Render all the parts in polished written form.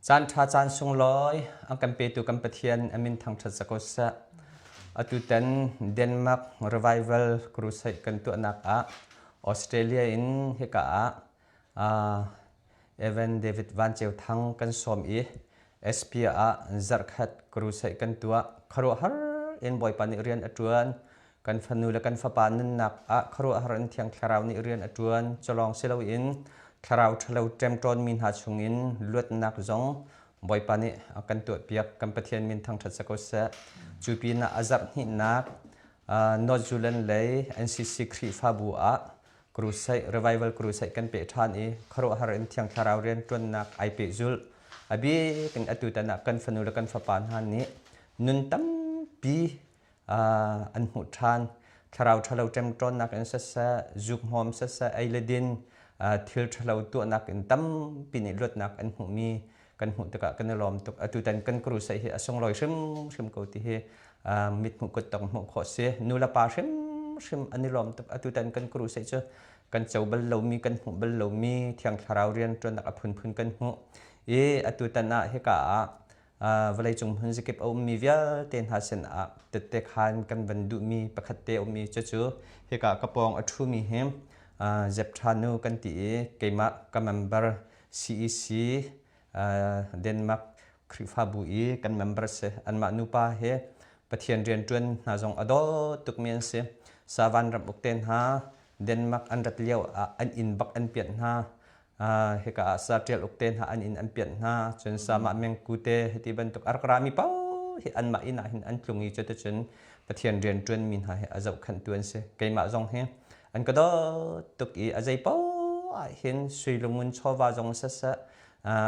Caan ṭha caan sunglawi a kan petu kan Pathian a min thangṭhat sa ko seh. Atutan Denmark Revival Crusade kan tuahnak ah Australia in hika ah Evan David Van Ceu Thang kan sawm i SP ah zarhkhat crusade kan tuah. Khuaruahhar in Bawipa nih rian a ṭuan. Kan fanu le kan fapa nunnak ah khuaruahhar in Thiang Thlarau nih rian a ṭuan. Culawng si loin thlarau ṭhalo ṭemṭawnmi hna chungin luatnak zong Bawipa nih a kan tuahpiak. Kan Pathian min thangṭhat si ko seh. Cu pinah a zarh hnihnak North Zealand lei NCC Khrihfabu ah crusade revival crusade kan peh ṭhan i khuaruahhar in Thiang Thlarau rianṭuannak ai pehzulh. A bik in atutan ah kan fanu le kan fapa hna nih nun tampi an hmuh ṭhan. Thlarau ṭhalo ṭemṭawnnak in siseh, zukhmawm siseh, ei le din, thil ṭhalo tuahnak in tampi nih luatnak an hmuhmi kan hmuh tikah kan i lawm tuk. Atutan kan crusade hi a sunglawi hrimhrim ko ti hi mithmuh kuttong hmuh khawh si. Nu le pa hrimhrim an i lawm tuk. Atutan kan crusade cu kan co bal lomi, kan hmuh bal lomi Thiang Thlarau rianṭuannak a phunphun kan hmuh. I atutan ah hika ah vawleicung hmun zakip a ummi vialte hna sinah tette khan kan van duhmi pakhat te a ummi cucu hika ka pawng a ṭhumi hi Zeptha nu kan ti i keimah ka member CEC Denmark Khrihfabu i kan member si anmah nupa hi Pathian rianṭuan hna zong a daw tukmi an si. Savan ram uk te hna Denmark an rat lio ah an inn bak an pianh hna. Hika ah saṭial uk te hna an inn an pianh hna cun samah mengku te hiti bantuk a rak rami paoh hi anmah inn ah hin an tlung i cuticun Pathian rianṭuanmi hna hi a zohkhenhtu an si. Keimah zong hi an ka dawt tuk i a zei paoh ah hin sui lungun chawva zong siseh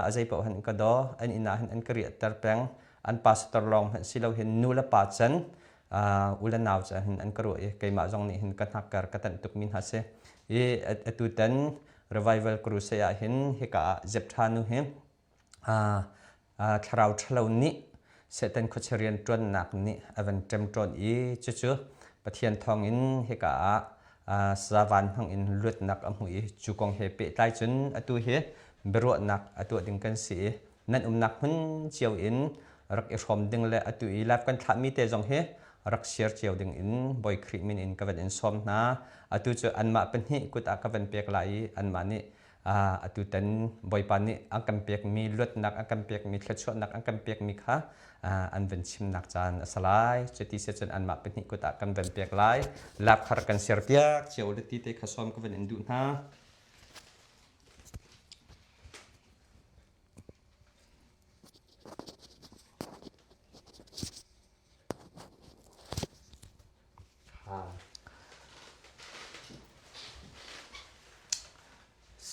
a zei paoh hin ka daw an inn ah hin an ka riahter peng an pastor lawng hmanh si lo hin nu le pa can u le nau ca hin an ka ruah i keimah zong nih hin ka hnakkar ka tanh tukmi hna si i atu tan revival crusade ah hin hika ah Zeptha nu hi thlarau ṭhalo nih Satan khuachia rianṭuannak nih a van ṭemṭawn i cucu Pathian thawngin hika ah savan hmang in luatnak a hmu i cu kong he pehtlai cun atu hi biaruahnak a tuah ding kan si i nan umnak hmun cio in rak i hrawm ding le atu i live kan thlahmi te zong hi rak share cio ding in Bawi Khrih min in ka van in sawm hna. Atu cu anmah pahnih kut ah ka van pek lai i anmah nih atu tan Bawipa nih an kan pekmi luatnak an kan pekmi thluachuahnak an kan pekmi kha an van chimnak caan a si lai. Cuti si cun anmah pahnih kut ah kan van pek lai. Lak thar kan share piak cio le ti te kha sawm ka van in duh hna.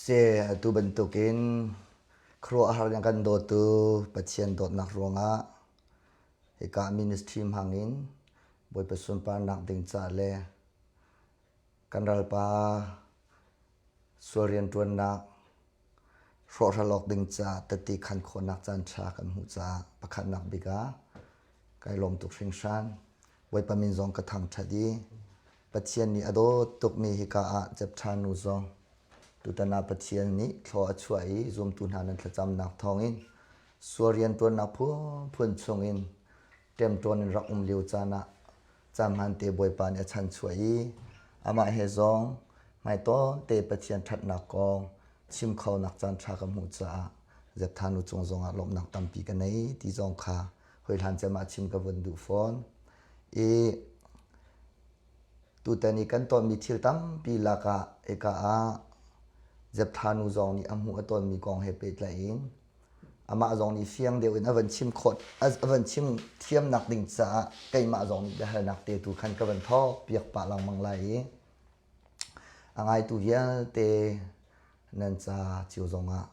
Se atu bantukin khuaruahhar in kan dawtu Pathian dawtnak ruangah hika ministry hmangin Bawipa sunparnak ding ca le kan ralpa sual rianṭuannak hrawhhral awk ding ca tati khan khawhnak caan ṭha kan hmuh caah pakhatnak bik ah kai lawm tuk hringhran. Bawipa min zong ka thangṭhat i Pathian nih a dawt tukmi hika ah Jephtha nu zong tutan ah Pathian nih thlaw a chuah i zumtu hna nan thlacamnak thawngin sual rianṭuannak phunphun chungin ṭemṭawn in rak um lio caan ah caan te Bawipa nih a chanchuah i amah he zong hmaitonh te Pathian ṭhatnak kong chim khonak caan ṭha ka hmuh caah Zeptha nu cung zongah lawmhnak tampi ka nei ti zong kha hoi hlan cem ah chim ka vun duh fawn. I tutan i kan tonmi thil tampi lakah hika ah Zeptha nu zong nih a hmuh a tonmi kong he pehtlaih in amah zong nih fiang deuh in a van chim khawh a van chim thiamnak ding caah keimah zong nih biahalnak te tu khan ka van thawk piak pah lengmang lai i a ngaitu vialte nan ca cio zongah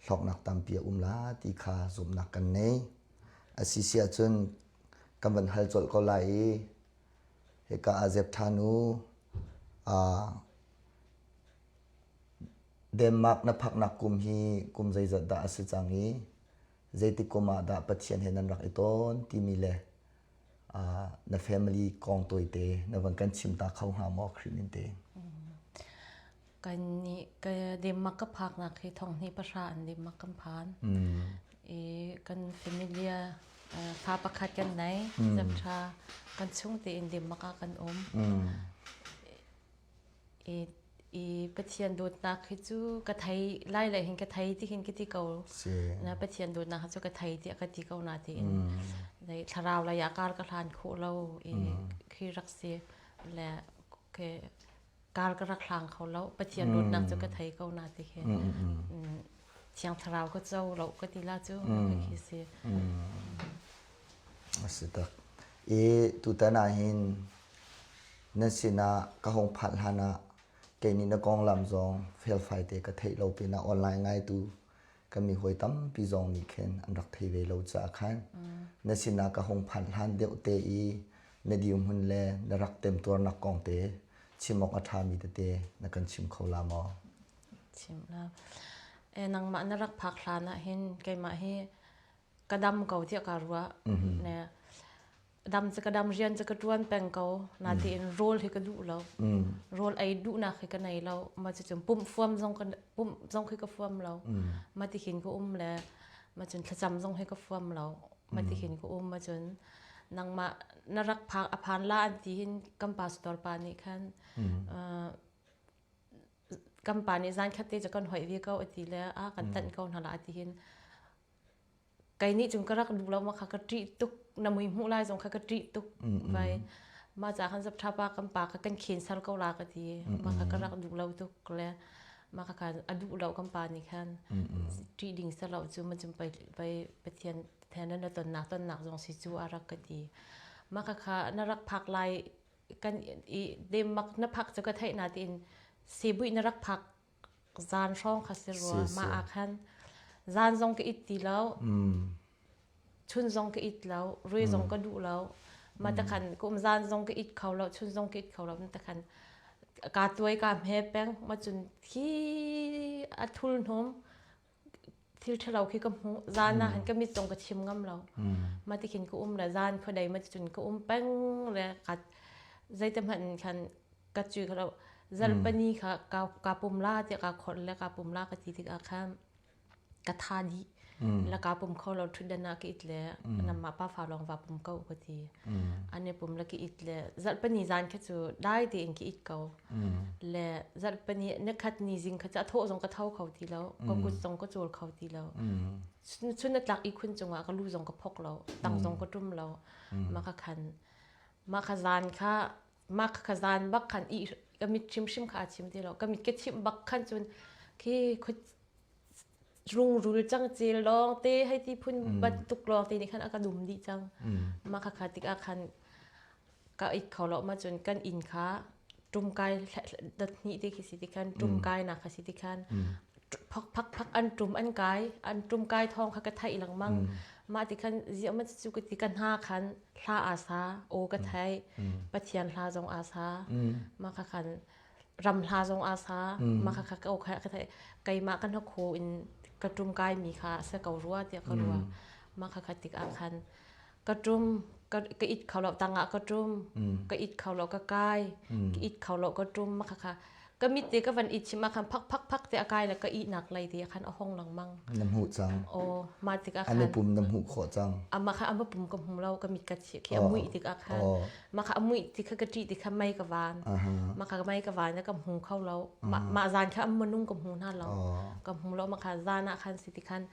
hlawknak tampi a um la ti kha zumhnak kan nei a si si ahcun kan van hal colh ko lai i hika ah Zeptha nu Denmark na phaknak kum hi kum zeizat dah a si cang i zeitik kum ah dah Pathian he nan rak i tawn timi le na family kong tawite na van kan chim ta kho hnga maw Khrih min te? Kan nih ka Denmark ka phaknak hi thong hnih pahra an Denmark kan phan. I kan familia fa pakhat kan nei. Zamṭha kan chung tein Denmark ah kan um. I i Pathian dawtnak hi cu ka thei lai le hin ka thei ti hin ka ti ko. Na Pathian dawtnak cu ka thei tiah ka ti ko na tiin. Thlarau lei ah kar ka hlan khawh lo i khi rak si le ke kar ka rak hlang kho lo. Pathian dawtnak cu ka thei ko na ti khi. Thiang Thlarau ka co lo ka ti la cu khi si. A si tak. I tutan ah hin nan sinah ka hung phanh hlan ah kei nih na konglam zong felfai te ka theih lo pinah online ngaitu kan mi hawi tampi zong nih khin an rak thei ve lo caah khan na sinah ka hung phanh hlan deuh te i na dirhmun le na rak temtuarnak kong te chim awk a ṭhami tete na kan chim kho la maw? Chim la. E nangmah na rak phak hlan ah hin keimah hi ka dam ko tiah ka ruah. Ne dam cu ka dam rian cu ka ṭuan peng ko natein rawl hi ka duh lo. Rawl ei duhnak hi ka nei lo. Ma cucun pumh fuam zong ka pumh zong khi ka fuam lo. Ma ti khin ka um le ma cun thlacam zong hi ka fuam lo. Ma ti khin ka um ma cun nangmah na rak phak a phan la an ti hin kan pastor pa nih khan kan pa nih zan khat te cu kan hoih ve ko a ti le a kan tanh ko hna la a ti hin kei nih cun ka rak duh lo ma kha ka ṭih tuk na mui hmuh lai zong kha ka ṭih tuk vai ma ca khan zap tha pa kan pa kha kan khen sar ko la ka ti ma kha ka rak duh lo tuk le ma kha khan a duh lo kan pa nih khan ṭih ding ser lo cu ma cun pei pei Pathian then na tonnak tonnak zong si cu a rak ka ti ma kha kha na rak phak lai kan i Denmark na phak cu ka theih na tiin Sibui na rak phak zan hrawng kha si rua ma ah khan zan zong ka it ti lo chun zong ka it lo rui zong ka duh lo ma ta khan kum zan zong ka it kho lo chun zong ka it kho lo ta khan ka tuai ka hme peng ma cun khi a thul hnum thil ṭhalo khi ka hmuh zan ah han ka mit zong ka chim ngam lo ma ti khin ka um le zan khuadei ma cun ka um peng le ka zeite hmanh khan ka cui kho lo zarhpani kha ka ka pum la tiah ka khorh le ka pum la ka ti tikah khan ka tha dih la ka pum kho lo ṭhutdan ah ka it le namah pa fa lawng va pum ko ka ti an i pum le ka it le zarhpani zan kha cu dai tein ka it ko le zarhpani nikhat ni zing kha cu a thawh zong ka tho kho ti lo ka kut zong ka cawl kho ti lo chun a tlak i khun cungah ka lu zong ka phok lo tang zong ka ṭum lo ma ka khan ma kha zan kha ma kha zan bak khan i ka mit hrimhrim kha a chim ti lo ka mit ka chimh bak khan cun khi rungrul cangcel lawng te hei ti phun bantuk lawng te nih khan a ka dum dih cang ma kha kha tikah khan ka it kho lo ma cun kan inn kha ṭumkai dat hnih te khi si ti khan ṭumkai nak kha si ti khan phak phak phak an ṭum an kai an ṭumkai thawng kha ka theih lengmang mah ti khan ziah ma cu ka ti ka hna khan hla aa sa aw ka thei Pathian hla zong aa sa mah kha khan ram hla zong aa sa mah kha kha ka kha ka thei keimah ka hnakhaw in ka ṭumkai mi kha a si ko rua tiah ka ruah mah kha kha tik ah khan ka ṭum ka ka it kho lo tangah ka ṭum ka it kho lo ka kai ka it kho lo ka ṭum ma kha kha ka mit te ka van it chim ah khan phak phak phak te a kai le ka ihnak lei te khan a hong lengmang na hmuh cang aw ma tikah khan an pum na hmuh khawh cang ama kha ama pum ka hmu lo ka mit ka chi khi a muih tikah khan ma kha a muih ti kha ka ṭih ti kha mei ka van ma kha mei ka van ka hmu kho lo ma zan kha am manung ka hmu hna lo ka hmu lo ma kha zan ah khan si ti khan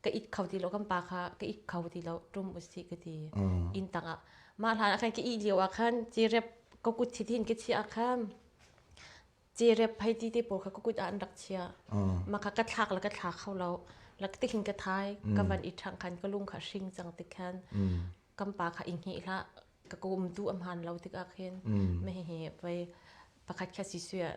ka it kho ti lo kan pa kha ka it kho ti lo tum usih ka ti inn tang ah mah hlan ah khan ka ih lio ah khan cirep ka kut thi thin ka chia ah khan cirep hei ti te pawl kha ka kut ah an rak chia mah kha ka thlak le ka thla kho lo lak ti khin ka thai ka van i ṭhang khan ka lung kha hring cang ti khan kan pa kha i hngih hlah ka kum tu am han lo tikah khin me hi pei pakhat kha si suya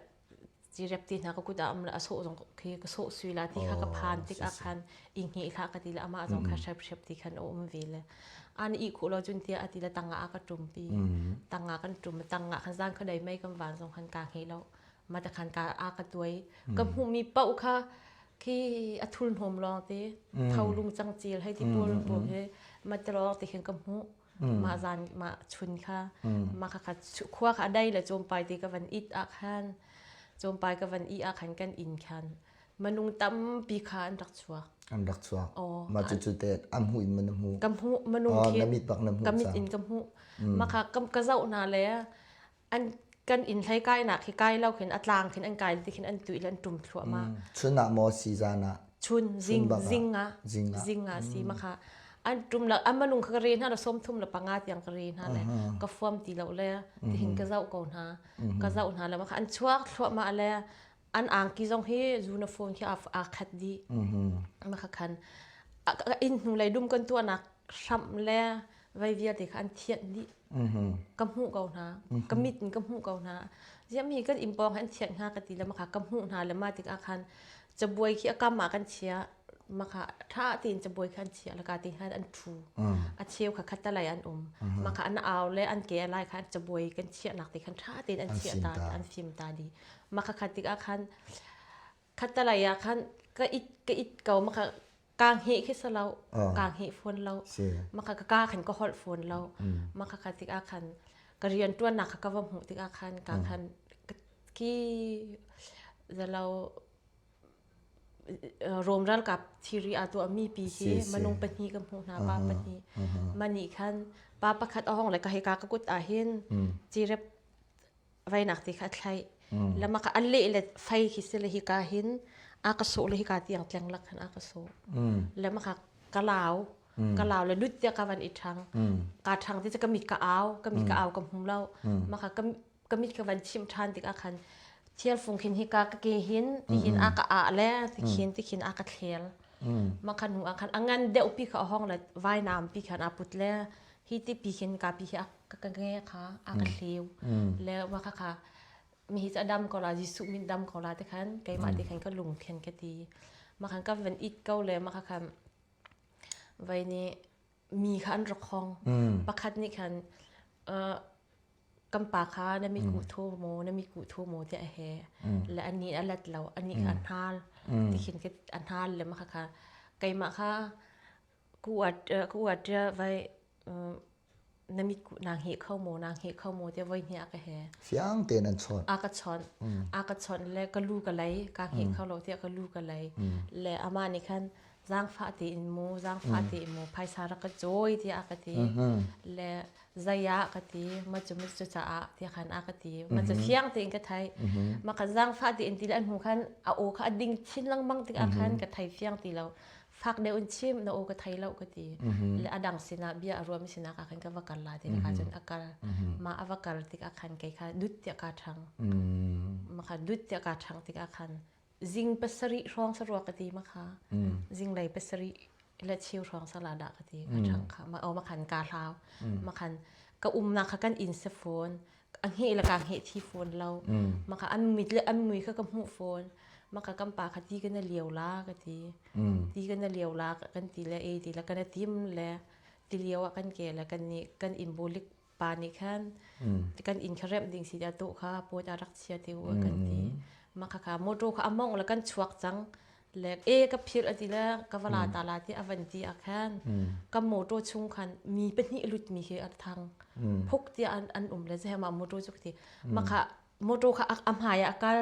cirep ti hna ka kut ah um le a sawh zong khi ka sawh sui la ti kha ka phan tik ah khan i hngih hlah ka ti le amah zong kha hrep hrep ti khan a um ve le an i khuh lo cun tiah a ti le tangah a ka ṭumpi tangah kan ṭum tangah khan zan khuadei mei kan van zong khan ka hngih lo ma ta khan ka a ka tuai ka hmuhmi paoh kha khi a thul hnawm lawng te tho lung cangcil hei ti pawl pawl he ma te lawng te khin ka hmuh mah zan mah chun kha mah kha khua kha a dai le cawmpai te ka van it ah khan cawmpai ka van i ah khan kan inn khan manung tampi kha an rak chuak. An rak chuak. Oh. Mah cucu te an hmuh in man na hmuh. Ka hmuh manung Oh, khi na mit bak na hmuh ka mit cang. in ka hmuh. Mah kha ka, ka zoh hna le an kan inn hlei kai nak khi kai lo khin a tlang khin an kai ti khin an tuih le an tum thluahmah. Chun ah maw si zan ah? Chun zing bak ah. zing ah Zing ah. zing ah si mah kha an tum la an manung kha ka re hna la 30 le panga tiang ka re hna le ka fuam ti lo le tihin ka zoh ko hna ka zoh hna le mah kha an chuak thluahmah le an angki zong hi uniform khi aa khat dih. Mah kha khan inn hnu lei dum kan tuahnak hramh le vei vialte kha an thianh dih. Ka hmuh ko hna. Ka mit in ka hmuh ko hna. Ziam hi kan inn pawng an thianh hna ka ti le mah kha ka hmuh hna le mah tikah khan cabuai khi a kam ah kan chia mah kha ṭha tein cabuai kha an chia le ka ti khan an ṭhu. A cheu kha khattalei an um. Mah kha an au le an ke a lai kha cabuai kan chiahnak te khan ṭha tein an chiah ta an fim ta dih. Mah kha khat tikah khan khattalei ah khan ka it ka it ko mah kha kaa hngeh khi si lo kaa hngeh fawn lo mah kha ka kaa khan ka holh fawn lo mah kha khat tikah khan ka rian ṭuannak kha ka va hmuh tikah khan ka khan ki zalo Rom ralkap thiri aa tuahmi pi hi minung pahnih ka hmuh hna pa pahnih mah nih khan pa pakhat a hong le ka hika ka kut ah hin cirep vainak ti kha a thlaih le mah kha a leh le fei khi si le hika hin a ka sawh le hika tiang tleng lak khan a ka sawh le mah kha ka lau ka lau le lut tiah ka van i ṭhang ka ṭhang ti cu ka mit ka au ka mit ka au ka hmu lo mah kha ka mit ka van chim ṭhan tikah khan thialfung khin hika ka ke hin tihin a ka ah le tikhin tikhin a ka thlel mah kha hnu ah khan a ngan deuh pi kha a hong le vainam pi khan a put le hi ti pi khin ka pi hi a ka nge kha a ka hleu le wa kha kha mi hi dam ko la Jesuh min dam ko la te khan keimah te khan ka lung khen ka ti ma khan ka van it ko le ma kha khan vai ni mi kha an rak hong pakhat nih khan kan pa kha na mi kuh thu maw na mi kuh thu maw tiah a he le ani a lat lo ani kha a hnal ti khin a hnal le ma kha kha keimah kha Ku uat vai na mit naa hngilh kho maw naa hngilh kho maw tiah voi hnih a ka he. Fiang tein an chawnh. A ka chawnh. A ka chawnh le ka lu ka lei kaa hngilh kho lo tiah ka lu ka lei. Le amah nih khan zaangfah tein mu zaangfah tein mu phaisa rak ka cawi tiah a ka ti. Le zei ah ka ti ma cu ma cu caah tiah khan a ka ti. Ma cu fiang tein ka theih. Ma ka zaangfah tein ti le an hnu khan a aw kha a ding chin lengmang tikah khan ka thei fiang ti lo. Fak deuh in chim na aw ka thei lo ka ti le a dang sinah bia a ruami sinah ah khan ka va kal la ti ka cun a kal mah a va kal tikah khan kei kha dut tiah ka ṭhang ma kha dut tiah ka ṭhang tikah khan zing pasarih hrawng sarua ka ti ma kha zinglei pasarih le cheu hrawng sala dah ka ti ka ṭhang kha ma o ma khan ka hlau ma khan ka umnak kha kan inn se fawn a hngeh le kaa hngeh thi fawn lo maka an mit le an mui kha ka hmuh fawn maka kan pa kha ti kan liau la ka ti ti kan liau la kan ti le e ti le kan tim le ti lio ah kan ke le kan nih kan in bulik pa nih khan kan inn kha remh ding si da tu kha pawt a rak chia ti u kan ti maka kha motor kha among le kan chuak cang le e ka phir ati le ka vala ta la ti avan ti ah khan ka motor chung khan mi pahnih lut mi hi a thang phuk ti an an um le zehma motor chu ti makha motor kha a hmai ah kal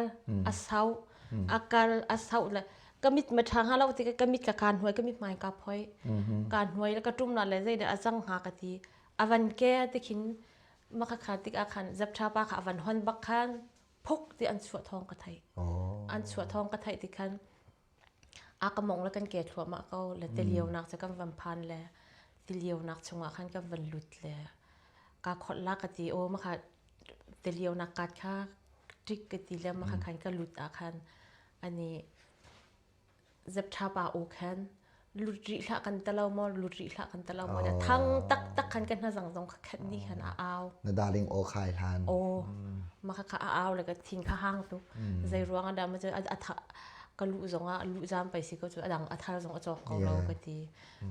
a sau a kal a sau le ka mit ma thang ha lo ti ka mit ka kan hnuai ka mit hmai ka phoi ka hnuai le ka tum na le zei a cang ha ka ti avan ke ti khin maka kha tik ah khan zaptha pa kha avan hon bak khan phuk ti an chuah thawng ka theih. An chuah thawng ka theih ti khan a ka mong le kan ke thluahmah ko le tilionak cu kan van phan le tilionak chungah khan kan van lut le ka kholh la ka ti o makha tilionak kat kha tik ka ti le makha khan ka lut ah khan ani Zepṭha pa aw khan lut rih hlah kan ti lo maw lut rih hlah kan ti lo maw thang taktak khan ka hnazang zong kha khat ni khan a au. Na darling aw khai hlan. Aw mah kha a au le ka thin kha hang tuk. Zei ruang ah dah ma cu a ka luh zong ah luh zam pai si ko cu a dang a thar zong a cawk ko lo ka ti.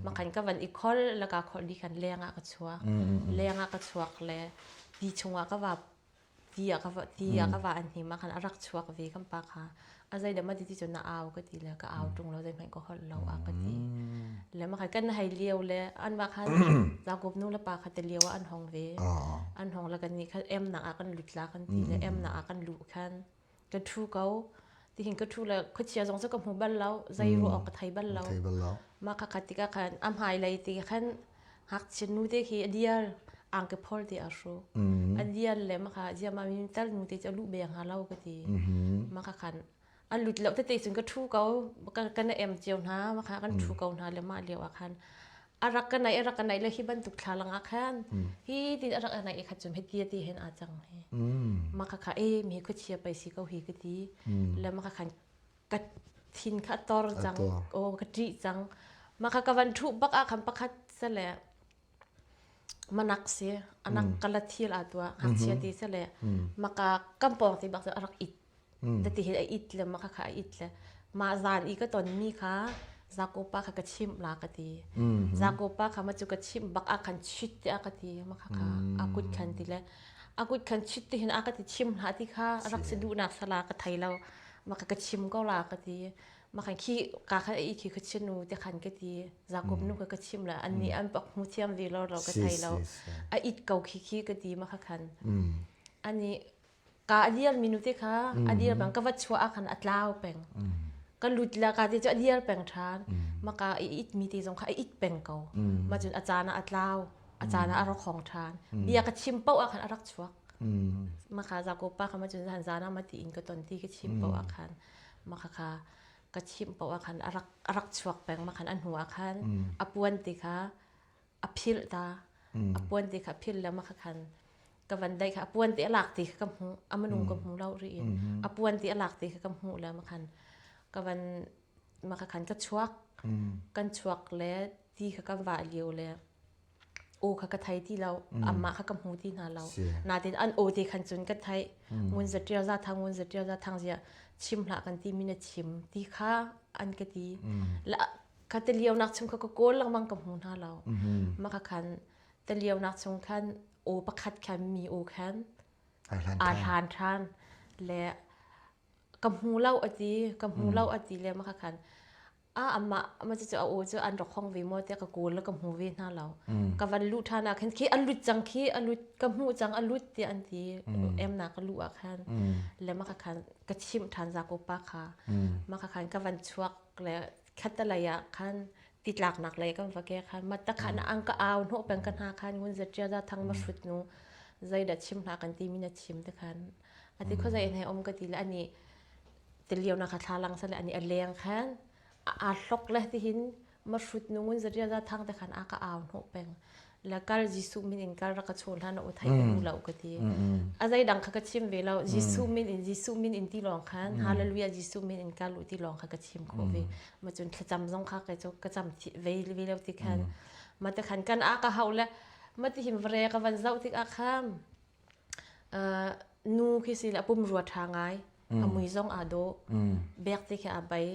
Mah khan ka van i khol le ka khol di khan leng ah ka chuak. Leng ah ka chuak le ti chungah ka vap ti ah ka va ti ah ka va an hnim ah khan a rak chuak ve kan pa kha a zei dah ma ti ti cun na au ka ti le ka au ṭung lo zeihmanh ka holh lo a ka ti le ma khan kan hei lio le an mah khan Jakob nu le pa kha te lio ah an hong ve an hong le kan nih khan em nak ah kan lut la kan ti le em nak ah kan luh khan ka ṭhu ko. Tihin ka ṭhu le khuachia zong cu ka hmu bal lo, zei ruah awk ka thei bal lo. Thei bal lo. Mah kha kha tikah khan a hmailei ti khan ngakchia nu te khi a dial angki phor te a hru. A dial le mah kha ziama mi tal nu te cu a luh beng hnga lo ka ti. Mah kha khan a lut lo tete cun ka ṭhu ko kan em cio hna mah kha kan ṭhu ko hna le mah lio ah khan a rak ka naih a rak ka naih le hi bantuk thlalang ah khan hi tin a rak naih i khat cun hiti ti hin aa cang hi mah kha kha e mi khuachia pei si ko hi ka ti le mah kha khan ka thin kha tor cang o ka ṭih cang mah kha ka van ṭhu bak ah khan pakhat sale manak si anak kala thil a tua ngakchia ti sale maka kampong ti bak a rak it Tati hi a it le maka kha a it le mah zan i ka tonmi kha Zakopa kha ka chimh la ka ti. Zakopa kha ma cu ka chimh bak a khan chit ti a ka ti maka kha a kut khan ti le a kut khan chit ti hin a ka ti chim hlah ti kha rak si duhnak sala ka thei lo maka ka chim ko la ka ti maka khi ka khan i khi ka chinu te khan ka ti Jakob nu ka ka chim la an nih an pak hmu thiam ve lo lo ka thei lo a it ko khi khi ka ti maka khan ani Ka a dirmi nu te kha a dir peng ka va chuah ah khan a tlau peng. Ka lut le ka te cu a dir peng ṭhan. Maka i itmi te zong kha a it peng ko. Mah cun a caan ah a tlau, a caan ah a rak hong ṭhan. Bia ka chim paoh ah khan a rak chuak. Maka Jakob pa kha ma cun zan zan ah ma ti in ka ton ti ka chim paoh ah khan maka kha ka chimh paoh ah khan a rak a rak chuak peng ma khan a hnu ah khan a puan ti kha a philh ta a puan te kha a philh le ma kha khan ka van dai kha a puan te a lak ti kha ka hmuh a manung ka hmu lo ri in a puan te a lak ti kha ka hmuh le ma khan ka van ma kha khan ka chuak kan chuak le ti kha kan vah lio le aw kha ka thei ti lo amma kha ka hmu ti hna lo natin an aw te khan cun ka thei ngun za ṭial za thang ngun za ṭial za thang zia chim hlah kan ti mi na chim ti kha an ka ti la Kha tilionak chung kha ka kawl lengmang ka hmu hna lo. Mah kha khan tilionak chung khan aw pakhat khan mi aw khan aa hlan ṭhan le ka hmu lo a ti ka hmu lo a ti le mah kha khan a amah ama cu a aw cu an rak hong ve maw tiah ka kawl le ka hmu ve hna lo. Ka van luh ṭhan ah khan khi a lut cang khi a lut ka hmuh cang a lut tiah an ti emnak ka luh ah khan le mah kha khan ka chimh ṭhan Jakob pa kha mah kha khan ka van chuak le khattalei ah khan titlaknak lei kan va ke khan ma ta khan ang ka au hnawh peng ka hna khan ngun zatia za thang ma hrut nu zeidah chim hlah kan ti mi na chim te khan ati kho zai he om ka ti le ani tilio na kha thlalang sale ani a leng khan a hlok le ti hin ma hrut nu ngun zatia za thang te khan a ka au hnawh peng la kal Jesuh min in kal rak ka chawn hlan u thai ka duh lo ka ti a zei dang kha ka chim ve lo Jesuh min in Jesuh min in ti lawng khan hallelujah Jesuh min in kal u ti lawng kha ka chim khawh ve ma cun thlacam zong kha kai cu ka cam ve ve lo ti khan ma te khan kan a ka hau le ma ti him vre ka van zau tik a kham nu khi si le pum rua ṭha ngai a mui zong aa dawh bek te khi aa bei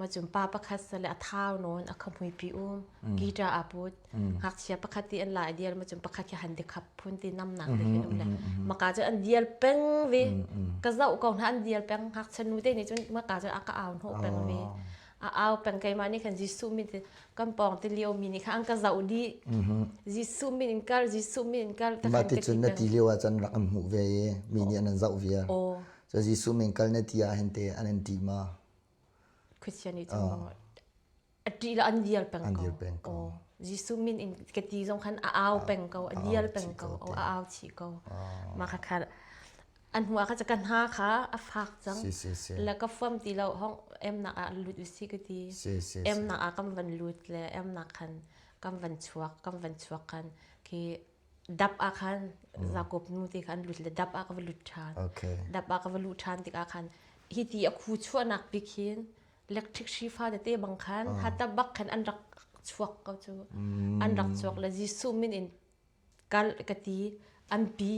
ma cun pa pakhat sale a thau nawn a khamui pi um guitar aa put ngakchia pakhat ti an la a dial ma cun pakhat khi han dikhap phun ti namnak te khi um le maka cu an dial peng ve ka zoh ko hna an dial peng ngakchia nu te nih cun maka cu a ka au hnawh peng ve a au peng keimah nih khan Jesuh min ti kan pawng ti lio mi nih khan an ka zoh dih Jesuh min in kal Jesuh min in kal mah ti cun na ti lio ah cun rak an hmuh ve i mi nih an an zoh viar so Jesuh min kal na ti ah hin te an an ti ma Christian nih cun a ṭih la an dial peng ko. peng ko. Jesuh min in ka ti zong khan a au peng ko, a dial peng ko, a au chih ko. Mah kha kha an hnu ah kha ka hna kha a fak cang. Le ka fuam ti lo hong em nak ah lut usi ka ti. Em nak ah kan van lut le em nak khan kan van chuak, kan van chuak khan khi dap ah khan Jakob nu te kha an lut le dap ah ka va lut ṭhan. Dap ah ka va luh ṭhan tikah khan hi ti a khu chuahnak bik hin electric hri fa tete bang khan hata bak khan an rak chuak ko cu an rak chuak le Jesuh min in kal ka ti an pi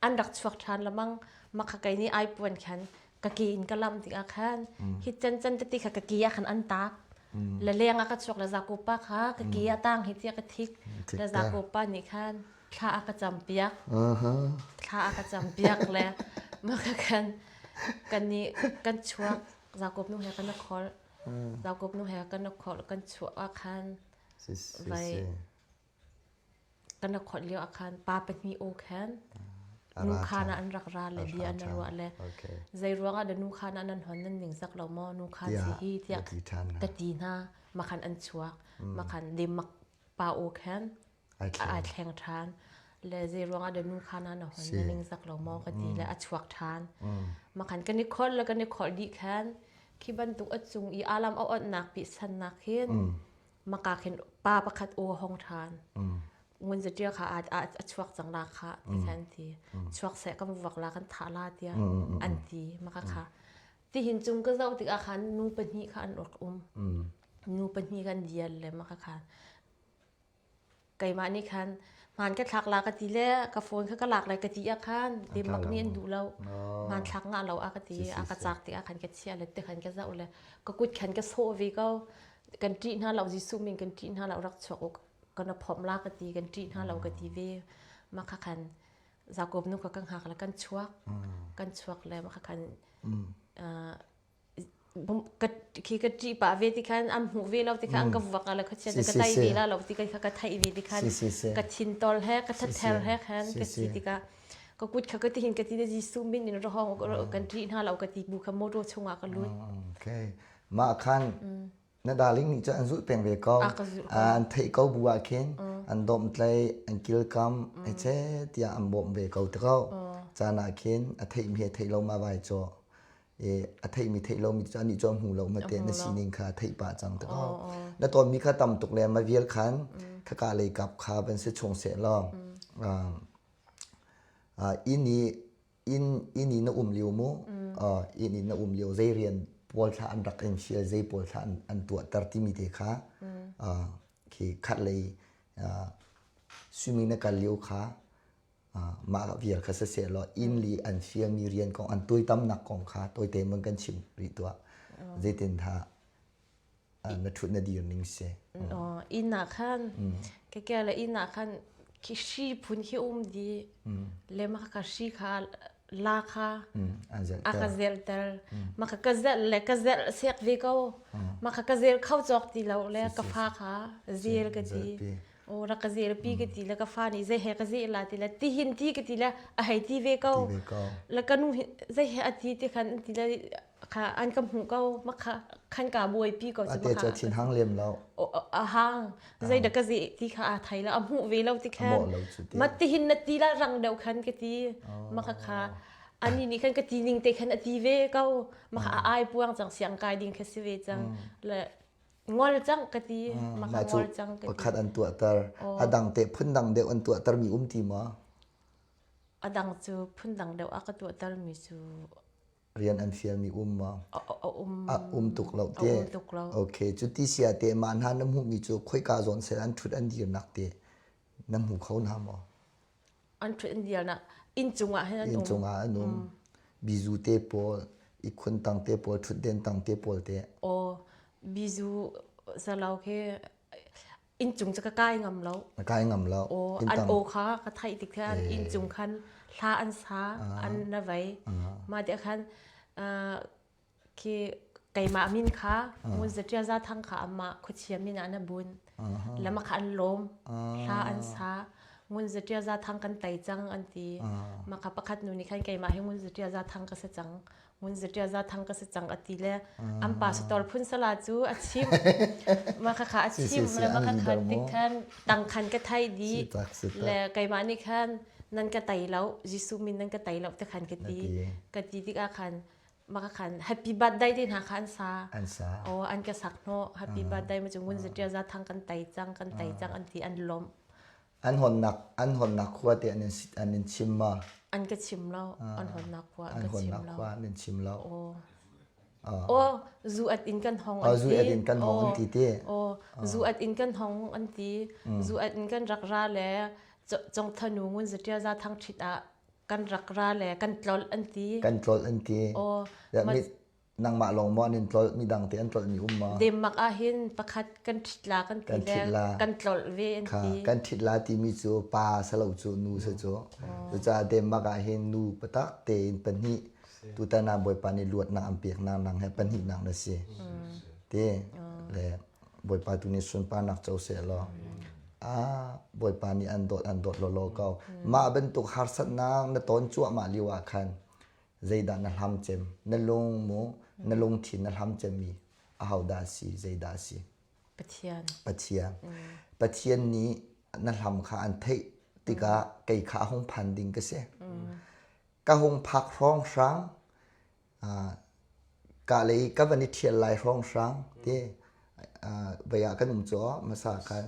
an rak chuak ṭhan lamang makha kei nih ai puan khan ka ke in ka lam tikah khan hi can can tete kha ka ke ah khan an tap le leng ah ka chuak le Jakob pa kha ka ke ah tang hi tiah ka thik le Jakob pa nih khan thla a ka cam piak thla a ka cam piak le maka khan kan nih kan chuak Jakob nu he kan khol Jakob nu he kan khol kan chuah ah khan vai kan khol lio ah khan pa pahnih u khan. Nu khaan ah an rak ra le bia an ruah le zei ruangah dah nu khaan ah nan hon nan ningzak lo maw nu khaan si hi tiah ka ti hna makhan an chuak makhan demak pa aw khan ai thleng ṭhan le zei ruangah dah nu khaan ah na hon na ningzak lo maw ka ti le a chuak ṭhan makhan kan i kholh le kan i kholh dih khan khi bantuk a cung i alam a onhnak pi sannak hin maka khin pa pakhat aw hong ṭhan ngun zaṭia kha a chuak cang la kha ti khan ti chuak seh kan vuak la kan thah la tiah an ti maka kha tihin cung ka zoh tikah khan nu pahnih kha an rak um nu pahnih kan dial le maka khan keimah nih khan hmaan ka thlak la ka ti le ka phone kha ka lak lai ka ti ah khan demak nih an duh lo hmaan thlak ngah lo a ka ti a ka cak tikah khan ka chia le te khan ka zoh le ka kut khan ka sawh ve ko kan ṭih hna lo Jesuh min kan ṭih hna lo rak chuak u kan phomh la ka ti kan ṭih hna lo ka ti ve mah kha khan Jakob nu kha ka hngak le kan chuak kan chuak le mah kha khan ka khi ka ṭih pah ve ti khan an hmuh ve lo ti khan an ka vuak le khuachia ka tai ve la lo ti kha ka theih ve ti khan ka thin tol he ka thather he khan ka si tikah ka kut kha ka ti hin ka ti Jesuh min in rahong kan ṭih hna lo ka ti bu kha motor chungah ka lut okay mah khan na darling nih cun an zulh peng ve ko an theih ko bu ah khin an domhtlei an kilkam ai che tiah an bawmh ve ko te ko caan ah khin a theihmi he theih lo ma vai caw e a theihmi theih lomi cu anih cu a hmu lo ma te na sining kha theih pah cang te ko na tawnmi kha tam tuk le ma vial khan khaka lei kap kha van si chung seh law inn i inn inn i na um lio mu inn i na um lio zei rian pawl thla an rak in fial zei pawl thla an, an tuahter timi te kha khi khat lei swimming na kal lio kha mah vial kha siseh law inn li an fialmi rian kong an tuaitamnak kong kha tawite man kan chim rih tuah zeitin tha na ṭhut na dir ning si. Inn ah khan keke le inn ah khan khi hri phun khi um di le mah ka hri kha la kha a ka zelter mah ka ka zel le ka zel sek ve ko mah ka ka zel kho cawk ti lo le ka fa kha zel ka ti o rak ka zel pi ka ti le ka fa nih zei he ka zel la ti le ti hin ti ka ti le a hei ti ve ko le ka nu zei he a ti ti khan ti le kha an ka hmuh ko ma kha khan ka buaipi ko cu ma kha thin hang lem lo a hang zei da ka zi ti kha a thai lo a hmuh ve lo ti khan ma ti hin na ti la rang deuh khan ka ti ma kha kha ani nih khan ka ti ning te khan a ti ve ko ma kha a ai puang cang siang kai ding kha si ve cang le ngol cang ka ti ma kha ngol cang ka ti pakhat an tuahter a dang te phun dang deuh an tuahter mi um ti ma a dang cu phun dang deuh a ka tuahter mi cu Rian an fialmi um maw? A um. A um tuk lo te. A um tuk lo. Okay, cu ti sia te mah hna na hmuhmi cu khoika zawn sel an ṭhut an dirnak te na hmu kho hna maw? An ṭhut an dirnak inn cungah hin an um. Inn cungah an um. Bizu te pawl, ihkhun tang te pawl, ṭhutden tang te pawl te. Aw, bizu salo khi Inncung cu ka kai ngam lo. Na kai ngam lo. Aw, an aw kha ka theih tik khan inncung khan hla an sa, an na vei. Mah tiah khan khi keimah min kha Ngun Zaṭia Za Thang kha amah khuachia min ah na bun. Lama kha an lawm. Hla an sa. Ngun Zaṭia Za Thang kan tei cang an ti. Mah kha pakhat nu nih khan keimah hi Ngun Zaṭia Za Thang ka si cang. Ngun zaṭia za thang ka si cang a ti le an pa sator phun sala cu a chim ma kha kha a chim le ma kha kha tik khan tang khan ka thai di le keimah nih khan nan ka tai lo Jesuh min nan ka tai lo te khan ka ti ka ti tikah khan ma kha khan happy birthday te hna kha an sa an sa o an ka sak hno happy birthday ma cu ngun zaṭia za thang kan tai cang kan tai cang an ti an lawm An hawnnak an hawnnak khua te an in an in chim ma? An ka chim lo. An hawnnak khua an ka chim lo. khua an in chim lo. Aw. Aw, zu at in kan hong an ti. Zu at in kan hong an ti te. Aw, zu at in kan hong an ti. Zu at in kan rak ra le cong thanu ngun zaṭia za thang ṭhit ah kan rak ra le kan tlol an ti. Kan tlol an ti. Aw. Nangmah lawng maw an in tlolh midang te an tlolhmi um maw? Denmark ah hin pakhat kan ṭhit la kan ti le kan tlolh ve an ti. Kan ṭhit la timi cu pa salo cu nu si cu. Cucaah Denmark ah hin nu patak tein pahnih tutan ah Bawipa nih luatnak an peknak nang he pahnihnak na si. Te le Bawipa tu nih sunparnak co seh law. Ah, Bawipa nih an dawt an dawt lawlaw ko. Mah bantuk harsatnak na ton cuahmah lio ah khan zeidah na hlam cem? Na lung mu, na lungthin na hlam cemmi ahodah a si? Zeidah a si? Pathian. Pathian. Pathian nih na hlam kha an theih tikah kei kha a hung phan ding ka si. Ka hung phak hrawnghrang ka lei ka van i ṭhial lai hrawnghrang ti vei ah kan um cu hmasa khan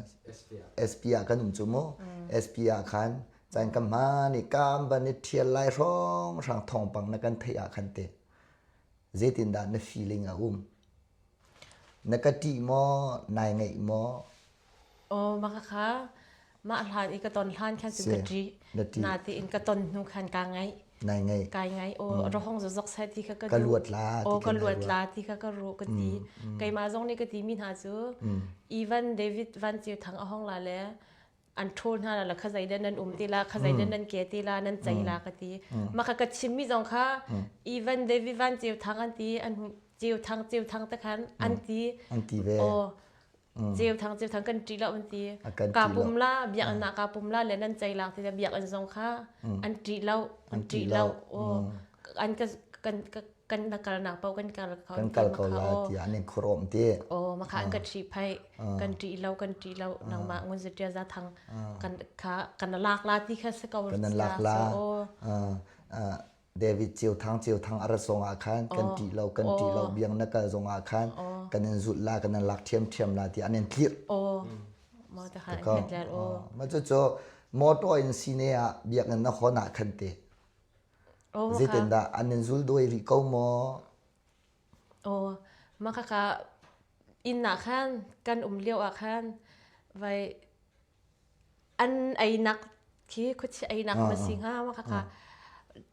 SP ah kan um cu mu SP ah khan caan ka hmaan i kam van i ṭhial lai hrawnghrang thawngpang na kan theih ah khan te zeitindah na feeling a um Na ka ṭih maw? Nai ngaih maw? Aw maka kha mah hlan i ka ton hlan khan cun ka ṭih. Na ṭih. Natein ka ton hnu khan kaa ngaih. Nai ngaih. Kai ngaih. Aw rohong zozok sai ti kha ka Ka luat la ti Aw ka kha nai luat ruat. la ti kha ka ruah ka ti. Keimah zong nih ka ti mi hna cu Evan David Van Ceu Thang a hong la le an ṭhawl hna la kha zei nan um ti la kha zei nan ke ti la nan cei la ka ti mah kha ka chimmi zong kha Evan David Van Ceu Thang an ti an Ceu Thang Ceu Thang te khan an ti an ti ve aw Ceu Thang Ceu Thang kan ṭi lo an ti ka pum la biakinn ah ka pum la le nan cei lak ti le biakinn zong kha an ṭi lo an ṭi lo aw an ka kan kan na kalnak paoh kan kal ko kan kal ko la tiah an in khuarawm ti aw makha an ka ṭhi phai kan ṭih lo kan ṭih lo nangmah ngun zatia za thang kan kha kan lak la ti kha si ko kan lak la David Ceu Thang Ceu Thang ara song ah khan kan ṭih lo kan ṭih lo biang na kal zong ah khan kan in zut la kan in lak ṭhiam ṭhiam la ti an in tlir ma cu cu motor in sine ah biakinn na hon ah khan te Zeitindah an in zul duai rih ko maw? Aw, mah khakha inn ah khan kan um lio ah khan vai an einak khi khuachia einak ma si hnga mah khakha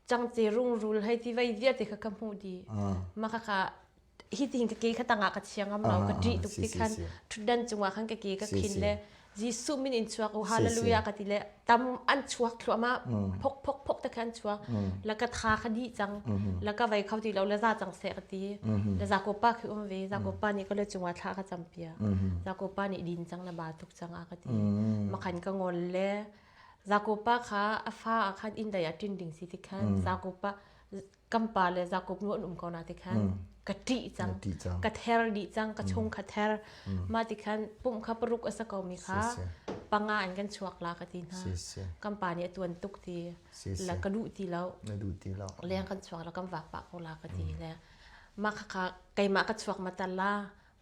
cangce rungrul hei ti vai vialte kha ka hmuh dih. Mah khakha hi tin ka ke kha tangah ka chia ngam lo ka ṭih tuk ti khan ṭhutdan cungah khan ka ke ka khin le Jesuh min in chuak u hallelujah ka ti le tam an chuak thluahmah phok phok phok te khan chuak la ka tha kha dih cang la ka vei kho ti lo la za cang seh ka ti la Jakob pa khi um ve Jakob pa nih ka le cungah thla ka cam pia Jakob pa nih din cang la ba tuk cang a ka ti makhan ka ngol le Jakob pa kha a fa ah khan inn dai ah ṭin ding si ti khan Jakob pa kan pa le Jakob nu an um ko na ti khan ka ṭih cang ka ther dih cang ka chung kha ther mah ti khan pum kha paruk a sa ko mi kha panga in kan chuak la ka ti hna kan pa nih a tuan tuk ti la ka duh ti lo na duh ti lo leng kan chuak la kan vak pah ko la ka ti le mah kha kha keimah ka chuak ma tal la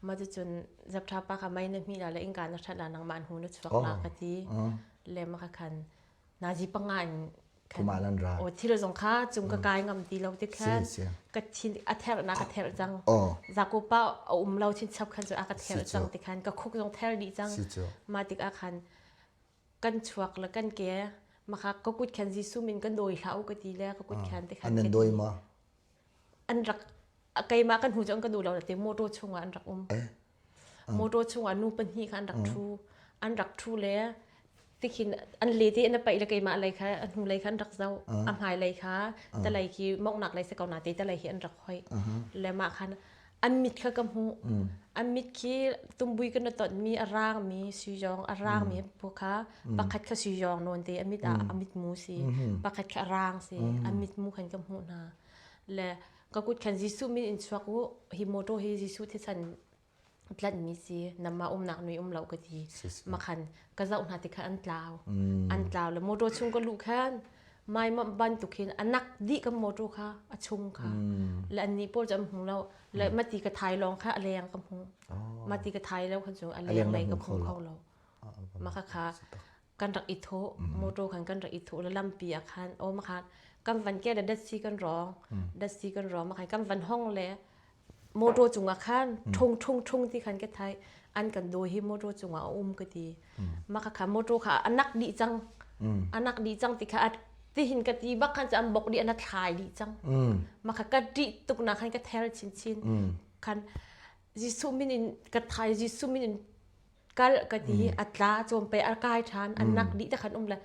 ma cu cun zaptha pa kha mei na hmi la le inka na that la nangmah an hu na chuak la ka ti le ma kha khan nazi panga in Kumah an ra. Aw thil zong kha cung ka kai ngam ti lo ti khan ka thin a therh na ka therh cang. Zakopa a um lo chin chap khan cu a ka therh cang ti khan ka khuk zong ther dih cang. Ma tik ah khan kan chuak le kan ke maka ka kut khan Jesuh min kan dawi hlah u ka ti le ka kut khan ti khan. An nan dawi ma? An rak keimah kan hnu cu an ka duh lo te motor chungah an rak um. Motor chungah nu pahnih kha an rak ṭhu. An rak ṭhu le tikhin an le te an paih le keimah lei kha a hnu lei kha an rak zoh. A hmai lei kha talei khi mawngnak lei si ko na te talei khi an rak hoih. Le mah khan an mit kha ka hmuh. An mit khi tumbui kan tonmi a rangmi suyong a rangmi pu kha pakhat kha suyong nawn te a mit ah a mitmu si pakhat kha a rang si a mitmu khan ka hmuh hna. Le ka kut khan Jesuh min in chuak u hi motor hi Jesuh thisen tlanhmi si namah umnak nui um lo ka ti makhan ka zoh hna ti khan an tlau an tlau le motor chung ka luh khan mai ma bantuk hin anak dih ka motor kha a chung kha le an nih pawl cu an hmu lo le mati ka thai lawng kha a leng ka hmu mati ka thai lo khan cu a leng lei ka hmu kho lo maka kha kan rak i thawh motor khan kan rak i thawh le lampi ah khan o ma khan kan van ke le datsi kan rawng datsi kan rawng ma khan kan van hong le motor cungah khan thung thung thung ti khan ka thai an kan dawi hi motor cungah a um ka ti ma kha kha motor kha anak dih cang anak dih cang ti kha tihin ka ti bak khan an bok dih an thlai dih cang ma kha ka ṭih tuk na khan ka ther chin chin khan Jesuh min in ka thai Jesuh min in kal ka ti a tla cawm pe a kai ṭhan an nak dih te khan um le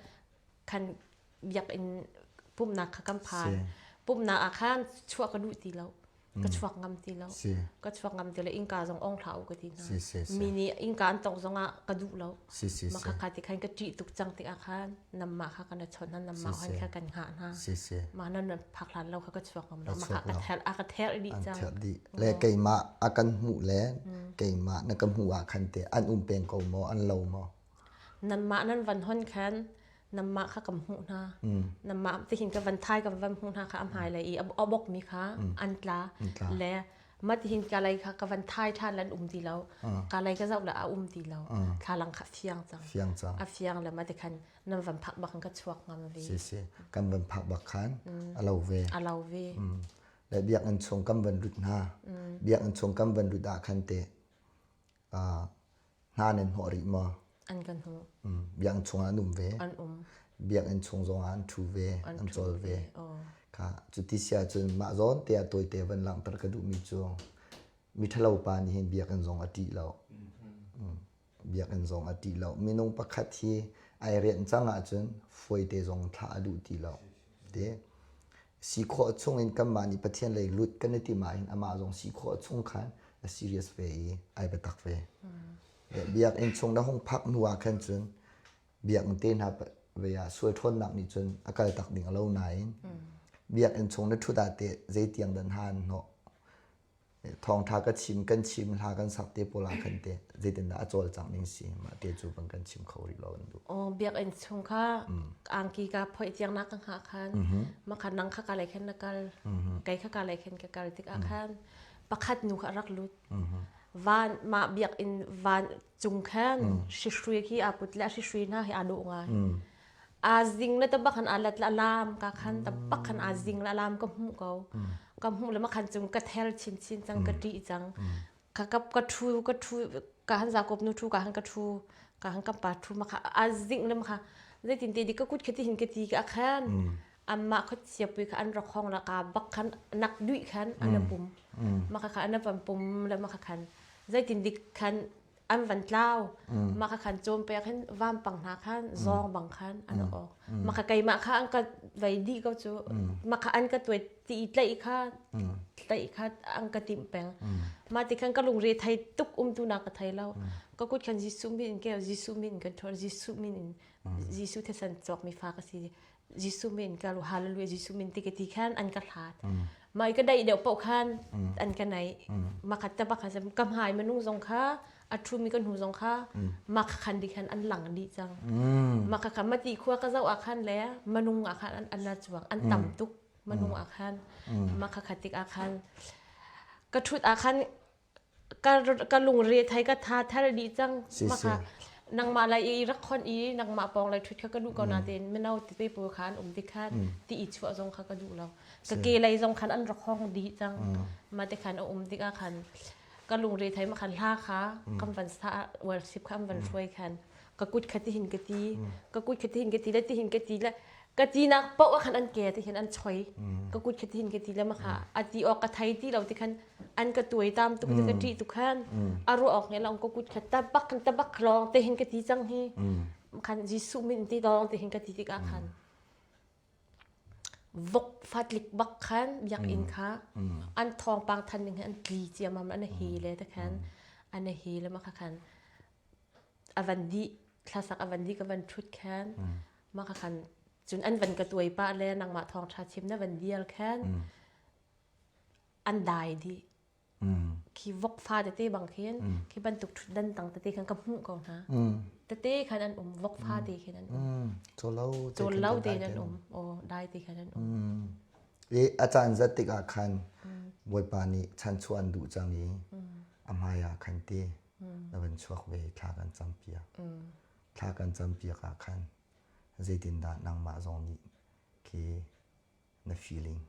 khan biakinn pumhnak kha kan phan pumhnak ah khan chuah ka duh ti lo. Ka chuak ngam ti lo. Ka chuak ngam ti lo. Innka zong ong hlah u ka ti hna. Mi nih innka an tongh zongah ka duh lo. Mah kha ti khan ka ṭih tuk cang tikah khan namah kha kan chawnh hna namah khan kha kan hngah hna. Mah nan phak hlan lo kha ka chuak ngam lo. Mah kha ka ther a ka ther dih cang. Dih. Le keimah a kan hmuh le keimah na ka hmuh ah khan te an um peng ko maw an lo maw? Nanmah nan van hon khan namah kha kan hmuh hna. Namah tihin ka van thai kan van hmuh hna kha a hmai lei i a bok mi kha an tla le mah tihin ka lei kha ka van thai ṭhan le an um ti lo. Ka lei ka zoh le a um ti lo. Thlalang kha fiang cang. Fiang cang. A fiang le mah ti khan nan van phak bak khan ka chuak ngam ve. Si si. Kan van phak bak khan a lo ve. A lo ve. Le biakinn chung kan van lut hna. Biakinn chung kan van lut ah khan te hna nan hnawh rih maw? An kan hmuh. Biakinn chungah an um ve. An um. Biakinn chung zongah an ṭhu ve, an cawl ve. Kha cuti si ahcun mah zawn te ah tawite van langhter ka duhmi cu miṭhalo pa nih hin biakinn zong a ṭih lo. Biakinn zong a ṭih lo. Minung pakhat hi ai rianh cang ahcun fuaite zong thlah a duh ti lo. Te si khawh chung in kanmah nih Pathian lei lut kan i timh ahhin amah zong si khawh chung khan a serious ve i ai biatak ve. Biakinn chung na hung phak hnu ah khan cun biakinn te hna ve ah sual ṭhawnnak nih cun a kal tak ding a lo nain biakinn chung na ṭhut ah teh zeitiang dan ha an hnawh thawngṭha ka chim kan chim hla kan sak te pawl ah khan te zeitindah a cawlcangh ning si mah te cu bang kan chim kho rih lo an duh. Oh biakinn chung kha angki ka phoih tiang na ka hngah khan ma kha nang kha ka lei khan na kal kei kha ka lei khan ka kal tik ah khan pakhat nu kha rak lut van mah biakinn van cung khan hrihrui khi aa put le hrihrui hna hi aa dawh ngai aa zing le tabak khan aa let le alam ka khan tabak khan aa zing le alam ka hmuh ko ka hmuh le ma khan cung ka ther chinchin cang ka ṭih cang ka ka ka ṭhu ka ṭhu ka han zakop nu ṭhu ka han ka ṭhu ka han kan pa ṭhu ma kha aa zing le ma kha zeitin te di ka kut khati hin ka ti ka khan amma kha chiapui kha an rak hong la ka bak khan nak duih khan an pum ma kha kha an van pum le ma kha khan zeitin dik khan an van tlau mah kha khan cawm pek hin vampang hna khan zawng bang khan an awk mah kha keimah kha an ka vei dih ko cu mah kha an ka tuai ti tlaih kha tlaih kha an ka timh peng mah ti khan ka lungre thei tuk um tu na ka thei lo ka kut khan Jesuh min in ke Jesuh min in kan ṭhawn Jesuh min in Jesuh thisen cawk mi fa ka si Jesuh min ka lu hallelujah Jesuh min ti ka ti khan an ka hlat mai ka daih deuh paoh khan an ka naih makhat te bakha sem ka hmai minung zong kha a thu mi ka hnu zong kha makha khan di khan an lang dih cang makha kha mati khua ka zoh ah khan le manung ah khan an la chuang an tam tuk manung ah khan makha kha tik ah khan ka thut ah khan ka ka lungre thai ka tha thar dih cang maka nangmah lai i rak khon i nangmah pawng lai thut kha ka duh ko na tein mino ti pe pawl khan um ti khan ti i chuah zong kha ka duh lo ka ke lei zong khan an rak hong dih cang ma te khan a um tikah khan ka lungre thai ma khan hla kha kan van sa worship kha an van hruai khan ka kut kha ti hin ka ti ka kut kha ti hin ka ti le ti hin ka ti le ka ti nak paoh ah khan an ke ti hin an choi ka kut kha ti hin ka ti le ma kha a ti awk ka thei ti lo ti khan an ka tuai tam tuk ti ka ṭih tu khan a ruah awk nge long ka kut kha tabak kan tabak lawng te hin ka ti cang hi khan Jesuh min ti lawng te hin ka ti tikah khan vok fatlik bak khan biakinn kha an thawngpang than ning hi an tli ciamam an hi le te khan an hi le ma kha khan a van dih thlasak a van dih ka van ṭhut khan mah kha khan cun an van ka tuai pah le nangmah thawngṭha chim na van dial khan an dai dih khi vok fa tete bang khin khi bantuk ṭhutdan tang tete khan ka hmuh ko hna tete khan an um vok fa te khin an um colo colo te an um o dai te khan an um i a caan zat tikah khan Bawipa nih chanchuah an duh cang i a hmai ah khan ti na van chuak ve thla kan campiak thla kan campiak ah khan zeitindah nangmah zong nih khi na feeling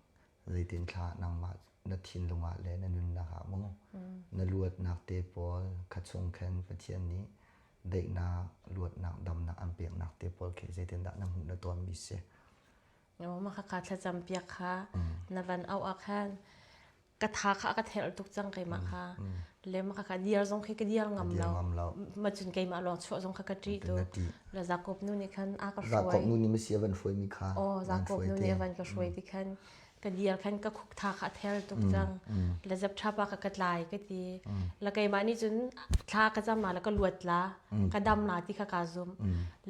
zeitin thla nangmah na thinlung ah le na nunnak ah mu na luatnak te pawl kha chung khan Pathian nih daihnak luatnak damnak an peknak te pawl khi zeitindah na hmuh na tawnmi si Ma kha kha thlacam piak kha na van au ah khan ka tha kha ka thelh tuk cang keimah kha le ma kha diar zong khi ka diar ngam lo ma cun keimah lawng chuah zong kha ka ṭih tu le Jakob nu nih khan a ka hruai Jakob nu nih masi a van hruai mi kha oh Jakob nu nih a van ka hruai ti khan. Ka dir khan ka khuk tha kha a ther tuk cang. Le zep tha pa ka ka tlai ka ti. Le keimah nih cun thla ka cam la ka luat la ka dam la ti kha ka zum.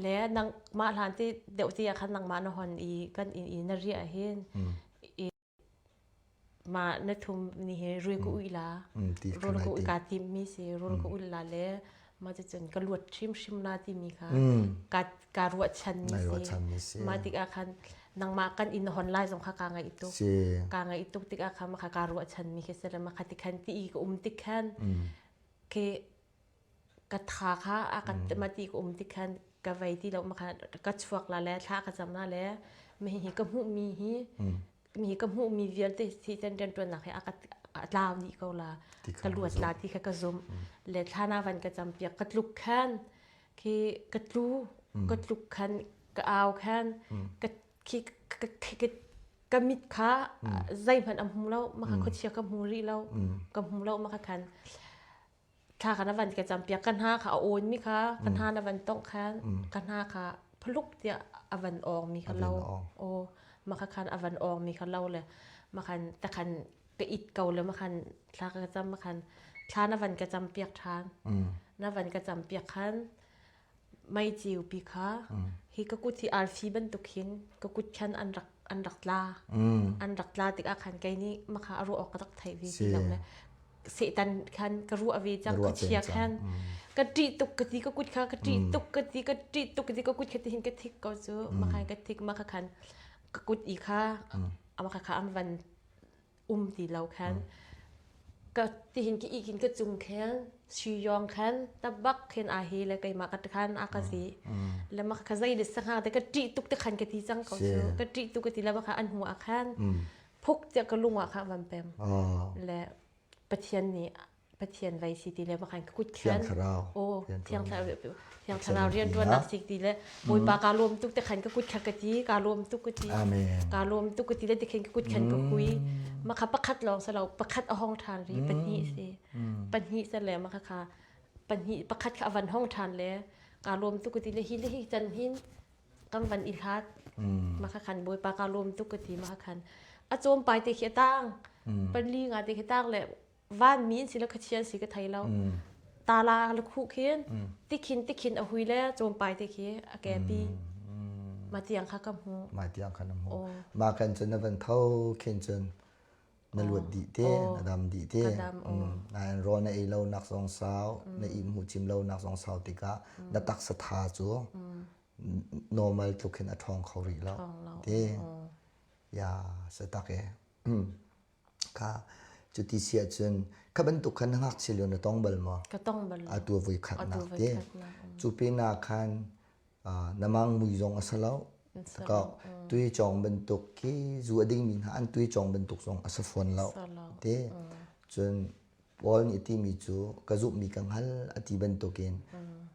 Le nang mah hlan ti deuh ti ah khan nangmah na hon i kan in i na riah hin i mah na thum ni hi rui ka ui la rul ka ui ka tim mi si rul ka ul la le mah cucun ka luat hrimhrim la timi kha ka ka ruahchan mi si mah tikah khan nangmah kan inn hon lai zong kha ka ngaih tuk ka ngaih tuk tikah kha mah kha ka ruahchan mi khi si le mah kha ti khan ti i ka um tik khan khi ka tha kha a ka ma ti ka um tik khan ka vei ti lo ma kha ka chuak la le thla ka cam la le mi hi ka hmuh mi hi mi hi ka hmuh mi vialte si ten riantuannak he a ka a tlau dih ko la ka luat la ti kha ka zum le thla na van ka cam piak ka tluk khan khi ka tlu ka tluk khan ka au khan ka khi ka ka ka mit kha zeihmanh a hmu lo maka khuachia ka hmu rih lo ka hmu lo maka khan thla kha na van ka campiak ka hna kha a awn mi kha ka hna na van tongh khan ka hna kha phaluk tiah a van awng mi kha lo o maka khan a van awng mi kha lo le makhan takhan ka it ko le makhan thla ka cam makhan thla na van ka cam piak than na van ka cam piak khan mei ciu pi kha hi ka kut hi arfi bantuk hin ka kut khan an rak an rak tla an rak tla tikah khan kei nih makha a ruah awk ka rak theih ve ti lo le Satan khan ka ruah ve cang khuachia khan ka ṭih tuk ka ti ka kut kha ka ṭih tuk ka ti ka ṭih tuk ka ti ka kut kha ti hin ka thik ko cu makha ka thik makha khan ka kut i kha amakha kha an van um ti lo khan ka tihin ki ikin ka cung khen suyong khan tabak khen a hi le keimah ka khan a ka zi le ma ka zei le sanga te ka ṭih tuk te khan ka ti cang ko cu ka ṭih tuk ka ti le ma kha an hmu a khan phuk tiah ka lung ah kha van pem le Pathian nih Pathian vai si ti le makhan ka kut khan o thiang thlarau thiang thlarau rian tuan si ti le Bawipa ka lawm tuk te khan ka kut kha ka ti ka lawm tuk ka ti ka lawm tuk ka ti le ti khan ka kut khan ka hui makha pakhat lawng sa lo pakhat a hong than ri pahnih si pahnih sa le makha kha pahnih pakhat kha avan hong than le ka lawm tuk ka ti le hi le hi chan hin kan van i hlat makha khan Bawipa ka lawm tuk ka ti makha khan a cawm pai te khi a tang pali nga te khi tang le vanmi in si le khuachia si ka thei lo tala le khuh khin tikhin tikhin a hui le cawmpai te khi a kepi ma tiang kha ka hmu ma tiang kha na hmu ma kan cun na van tho khin cun na luat dih te na dam dih te nain rawl na ei lo nak zong sau na i hmu cim lo nak zong sau tikah na taksa tha cu normal tluk hin a ṭhawng kho rih lo te ya sa tak e Kha cuti si ahcun kha bantuk khan na ngakchia lio na tong bal maw? Ka tong bal lo. Atu voi khatnak te. Cu pinah khan na mang mui zong a si lo. Ka tui cawng bantuk khi zu a dingmi hna an tui cawng bantuk zong a si fawn lo. Te. Cun Paul nih a timi cu ka zumhmi ka hngal a ti bantukin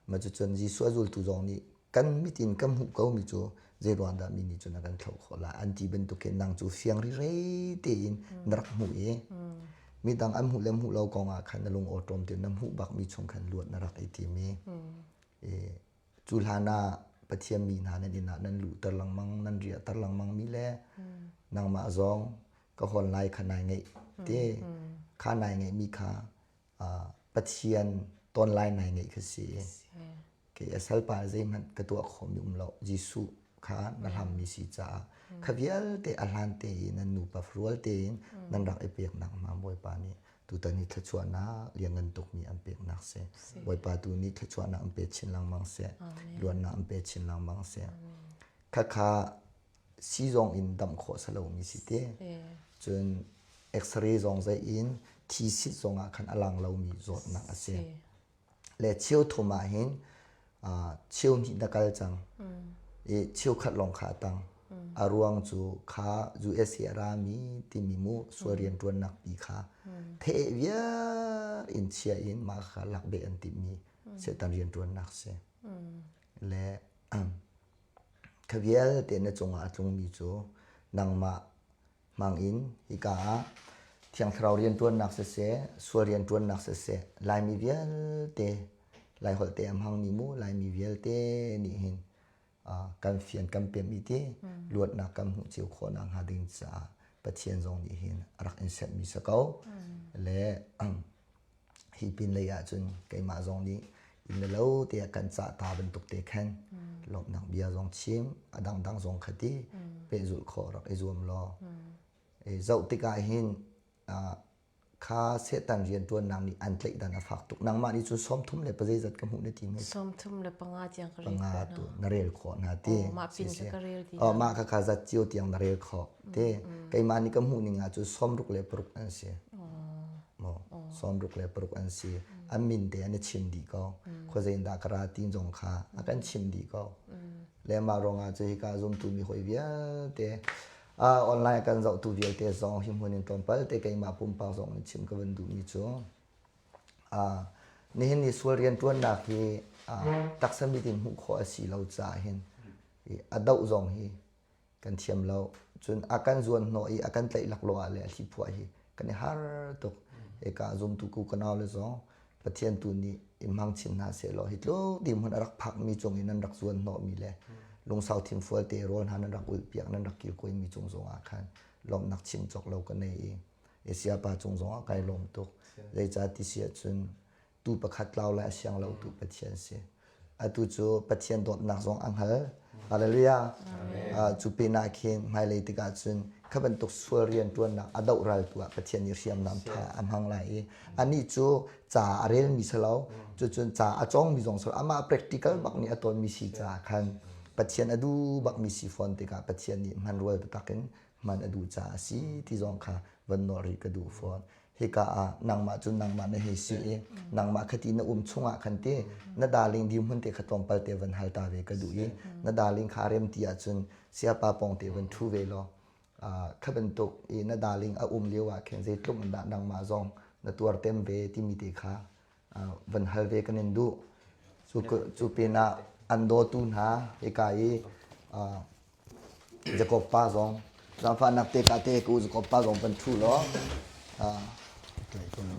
mah cucun Jesuh a zultu zong nih kan mit in kan hmuh komi cu zeiruang dah mi nih cun a kan thloh khawh lai an ti bantukin nang cu fiang rirei tein na rak hmuh i midang an hmuh le hmuh lo kong ah khan na lung awṭawm te na hmuh bakmi chung khan luat na rak i tim i cu hlan ah Pathian mi hna nan inn ah nan luhter lengmang nan riahter lengmang mi le nangmah zong ka hawn lai kha nai ngeih te kha nai ngeih mi kha Pathian ton lai nai ngeih kha si kei a salpa zeihmanh ka tuah khawhmi um lo Jesuh kha na hlammi si caah kha vialte a hlan tein nan nupa rual tein nan rak i peknak hna Bawipa nih tutan hi thluachuahnak lianngan tukmi an peknak si Bawipa tu nih thluachuahnak an pe chin lengmang seh luatnak an pe chin lengmang seh khakha si zong in damh khawh si lomi si te cun x-ray zong zei in thi sit zong ah khan a lang lomi zawtnak a si le cheu thum ah hin cheu hnih na kal cang i cheu khat lawng kha a tang a ruang cu kha USA a rami timi mu sual rianṭuannak pi kha the viar in chia in mah kha lak beh an timmi Satan rianṭuannak si le Kha vialte na cungah a tlungmi cu nangmah hmangin hika ah Thiang Thlarau rianṭuannak siseh, sual rianṭuannak siseh, Laimi vialte, Laiholh te a hmangmi mu Laimi vialte nih hin kan fian kan pem i ti luatnak kan hmuh cio khawh nakhnga ding caah. Pathian zong nih hin a rak in sermi si ko. Le hi pin lei ahcun keimah zong nih inn le lo te ah kan cah ta bantuk te khan lawmhnak bia zong chim a dangdang zong kha ti pehzulh khawh rak i zuam law zoh tikah hin kha Satan rianṭuannak nih an tlaih dan a fak tuk. Nangmah nih cun 33 le pazeizat ka hmuh na ti hme? 35 tiang ka rel Panga tu na rel khawh na ti. Oh, mah pin ka rel ti. Oh, mah kha kha zat cio tiang na rel khawh te. Keimah nih ka hmuh ning ah cun 66 an si. Mo, 66 an si. An min te an i chim dih ko. Khuazei dah ka ra ti zong kha a kan chim dih ko. Le mah ruangah cu hika zumtu mi hoi vialte online kan zohtu vialte zong hi hmun in tlawmpal te keimah pumpak zong in chim ka van duhmi cu nihin ni sual rianṭuannak hi taksa mit in hmuh khawh a si lo caah hin a doh zong hi kan thiam lo cun a kan zuan hnawh i a kan tlaih laklawh ah le a hliphuah hi kan i har tuk eka zumtu ku ka nau le zong Pathian tu nih i hmang chin hna sehlaw hi tluk dirhmun a rak phakmi cung i nan rak zuan hnawhmi le lungsau thimfual te rawl hna nan rak ulhpiak nan rak kilkawimi cung zongah khan lawmhnak chim cawk lo ka nei i Asia pa cung zongah kai lawm tuk. Zeicah ti si ahcun tu pakhat tlau lai a siang lo tu Pathian si. Atu cu Pathian dawtnak zong a hngal. Hallelujah. Cu pinah khin hmailei tikah cun kha bantuk sual rianṭuannak a doh raltu ah Pathian nih hriamnam ṭha a hmang lai i anih cu ca a relmi si lo cucun ca a cawngmi zong si lo amah practical bak nih a tawnmi si caah khan Pathian a duh bakmi si fawn tikah Pathian nih hman rual taktak in hman a duh caah a si ti zong kha van nawl rih ka duh fawn. Hika ah nangmah cu nangmah na hei si i nangmah khati na um chungah khan ti na darling dirhmun te kha tlawmpal te van hal ta ve ka duh i na darling kha rem ti ahcun siapa pawng te van ṭhu ve law kha bantuk i na darling a um lio ah khin zeitluk in dah nangmah zong na tuar tem ve timi te kha van hal ve kan in duh. Cu pinah an dawtu hna hika i Jakob pa zong zaangfahnak te ka te ku Jakob pa zong van ṭhu law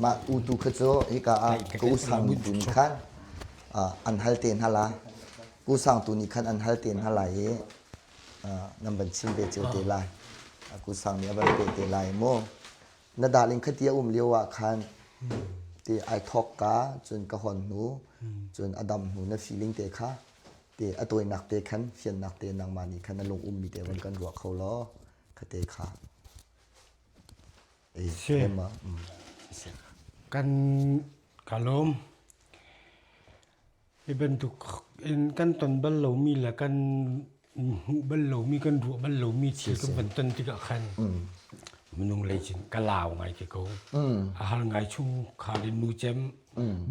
mah utu kha cu hika ah ka u sang tu nih khan an hal te hna la ku sang tu nih khan an hal te hna lai i nan van chim ve cio te lai ku sang nih a van pe te lai mu Na darling khati a um lio ah khan ti ai thawk ka cun ka hon hnu cun a dam hnu na feeling te kha ti a tawinak te khan fiannak te nangmah nih khan na lung ummi te van kan ruah kho law khate kha Si. Kan ka lawm. Hi bantuk in kan ton bal lomi le kan hmuh bal lomi kan ruah bal lomi thil kan van ton tikah khan minung lei cun ka lau ngai te ko. A har ngai chungkhar in nu cem,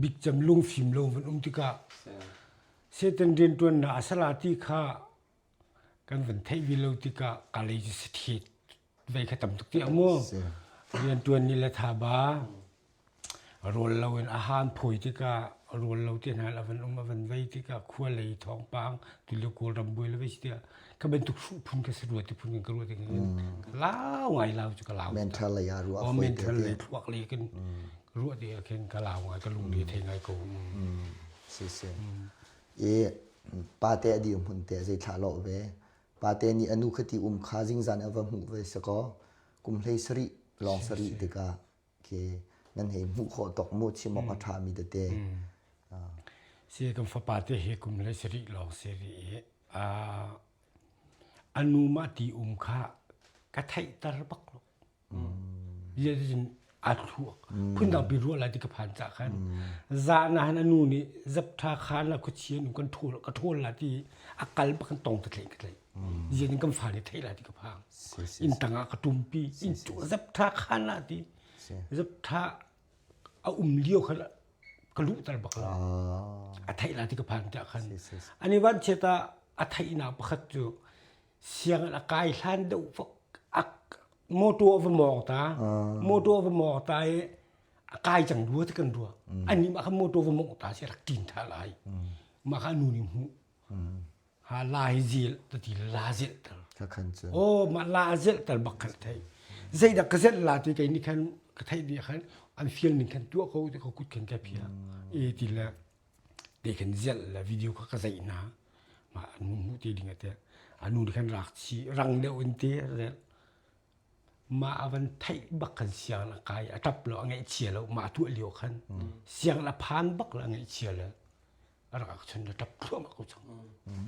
bik cem lungfim lo van um tikah Satan rianṭuannak a sala ti kha kan van theih ve lo tikah ka lei cu saṭhit vei kha tam tuk tiah mu. Rianṭuan ni le tha ba Rawl loin a haan phawi tikah rawl lo te hna a van um a van vei tikah khua lei thawngpang tulio Kawlram buai le vei si tiah ka bantuk hruh phun ka si rua ti phun kan ka ruah tikah lau ngai lau cu ka lau. Mental lei ah ruah Oh mental lei thluak lei kan ruah ti ah khin ka lau ngai ka lungre thei ngai ko. Si si. I pate a dir hmun te zei thla lo ve. Pate nih a nu khati um kha zingzan a va hmuh ve sakaw kum hlei sarih lawng sarih tikah khi nan hei hmuh khawh tok mu chim awk a ṭhami tete. Si kan fapa te hi kum le sarih lawng si rih i a nu mah ti um kha ka theihter bak lo. Zeitin a thluak phundang pi ruah lai ti ka phan cah khan za na han a nu nih zaptha khan la khuachian um kan ṭhawl ka ṭhawl la ti a kal bak kan tong ta tleih ka tleih. Zeitin kan fa nih theih lai ti ka phang. Inn tangah ka ṭumpi inn cu zaptha khan ah ti zaptha a um lio khan ka luhter bak lo a theih lai ti ka phan tiah khan ani van chiat ah a theihnak pakhat cu sianginn a kai hlan deuh motor a va mawng ta motor a va mawng ta i a kai cang rua ti kan rua ani mah kha motor va mawng ta si rak ṭin tha lai mah kha nu nih hmuh Ha la hi zel ta ti la zel ter. Ka khan cun. Oh ma la zel ter bak khan thei. Zeidah ka zel la ti kei ni khan ka theih dih khan an fial ning khan tuah ko ti ka kut khan ka phia. E ti le te khan zel la video kha ka zeih na. Ma anu mu ti ding ate. Anu ni khan rak chi rang deuh in te zel. Mah a van theih bak khan sianginn a kai a ṭap lo a ngaihchia lo mah tuah lio khan sianginn a phan bak lo a ngaihchia le a rak ak chun a ṭap thluahmah ko cang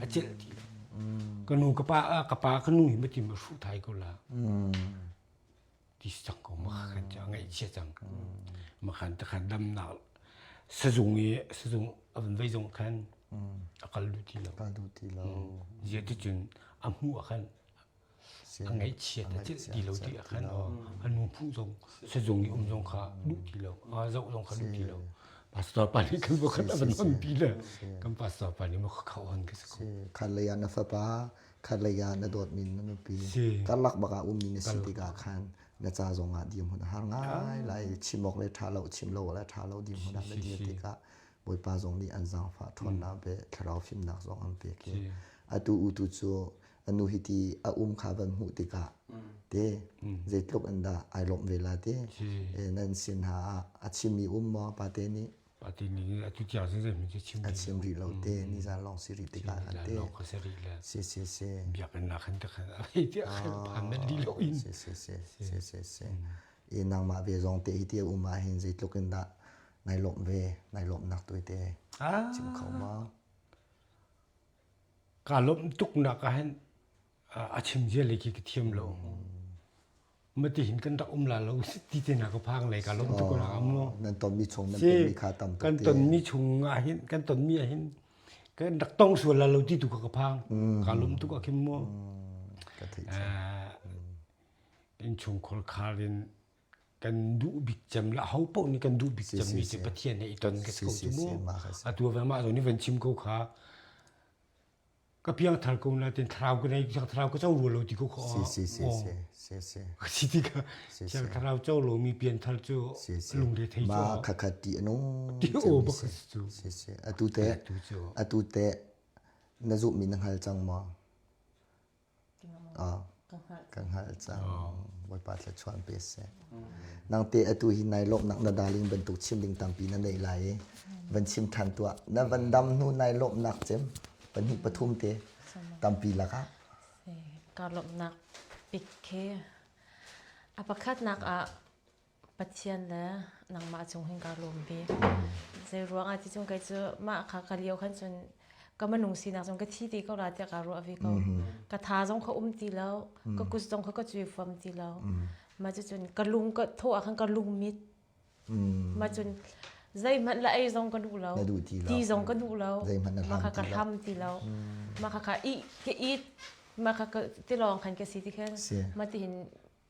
a celh ti lo ka nu ka pa ka pa ka nu hi matim a hruh thai ko la ti si cang ko ma khan cu a ngaihchia cang ma khan ta khan damnak sazung i sazung a van vei zong khan a kal duh ti lo kal duh ti lo zia ti cun a hmuh ah khan a ngaihchiat a celh ti lo ti ah khan a nu phu zong sazung i um zong kha duh ti lo a zoh zong kha duh ti lo pastor pa nih kan voikhat a van hon pi le kan pastor pa nih ma kha hon ka si ko khat lei ah na fapa khat lei ah na dawtmi na nupi karlak bak ah ummi na si tikah khan na ca zong ah dirhmun a har ngai lai chim awk le ṭha lo chim lo le ṭha lo dirhmun ah na dir tikah Bawipa zong nih an zaangfah ṭhawnnak pe thlarau fimnak zong an pek i atu utu cu a nu hi ti a um kha van hmuh tikah te zeitluk in dah ai lawmh ve la te nan sin ha ah a chimmi um maw pate nih pate nih atu tiang cun zeihmanh cu chim a chim rih lo te nizan lawng si rih tikah khan te si rih le si si si biakinn nak khan te khan ai ti khan phan nan li lo in si si si si si si i nangmah ve zong te hi ti um ah hin zeitluk in dah nai lawmh ve nai lawmhnak tuite chim kho maw Kaa lawmh tuknak ah hin a chim zia lei khi ka thiam lo. Mati hin kan rak um la lo ti te na ka phang lei ka lawm tuk la mu. Nan tonmi chung nan tonmi kha tam tuk Kan tonmi chung ah hin kan tonmi ah hin kan rak tong sual la lo ti tu ka ka phang. Ka lawm tuk ah khin mu. Ka theih. Innchungkhar khar in kan duh bik cem la ho paoh nih kan duh bik cem mi cu Pathian he i ton ka si ko cu mu atu va mah zong nih van chim ko kha ka piangthar ko na tin thlarau ka nei thlarau ka co rua lo ti ko kha si si si si si si ka si ti ka thiang thlarau co lo mi pianthar cu lungre thei cu ma khakhat ti anu ti o bak cu si si atu te atu te na zumh mi na hngal cang maw Ka hngalh cang. Bawipa thluachuah pe seh. Nangte atu hi nai lawmhnak na darling bantuk chim ding tampi na neih lai i van chim ṭhan tuah. Na van dam hnu nai lawmhnak cem pahnih pathum te tampi lakah. Ka lawmhnak bik khi a pakhatnak ah Pathian le nangmah cung hin kaa lawm bik. Zei ruangah ti cun kei cu mah kha ka lio khan cun ka minung sinak zong ka thi ti ko la tiah kaa ruah ve ko. Ka tha zong kha um ti lo, ka kut zong kha ka cui fam ti lo. Mah cucun ka lung ka thawh ah khan ka lung mit. Mah cun zeihmanh la ei zong ka duh lo. Ti zong ka duh lo. Mah kha ka hlam ti lo. Mah kha kha i ka it mah kha ka tilawng khan ka si ti khan mah tihin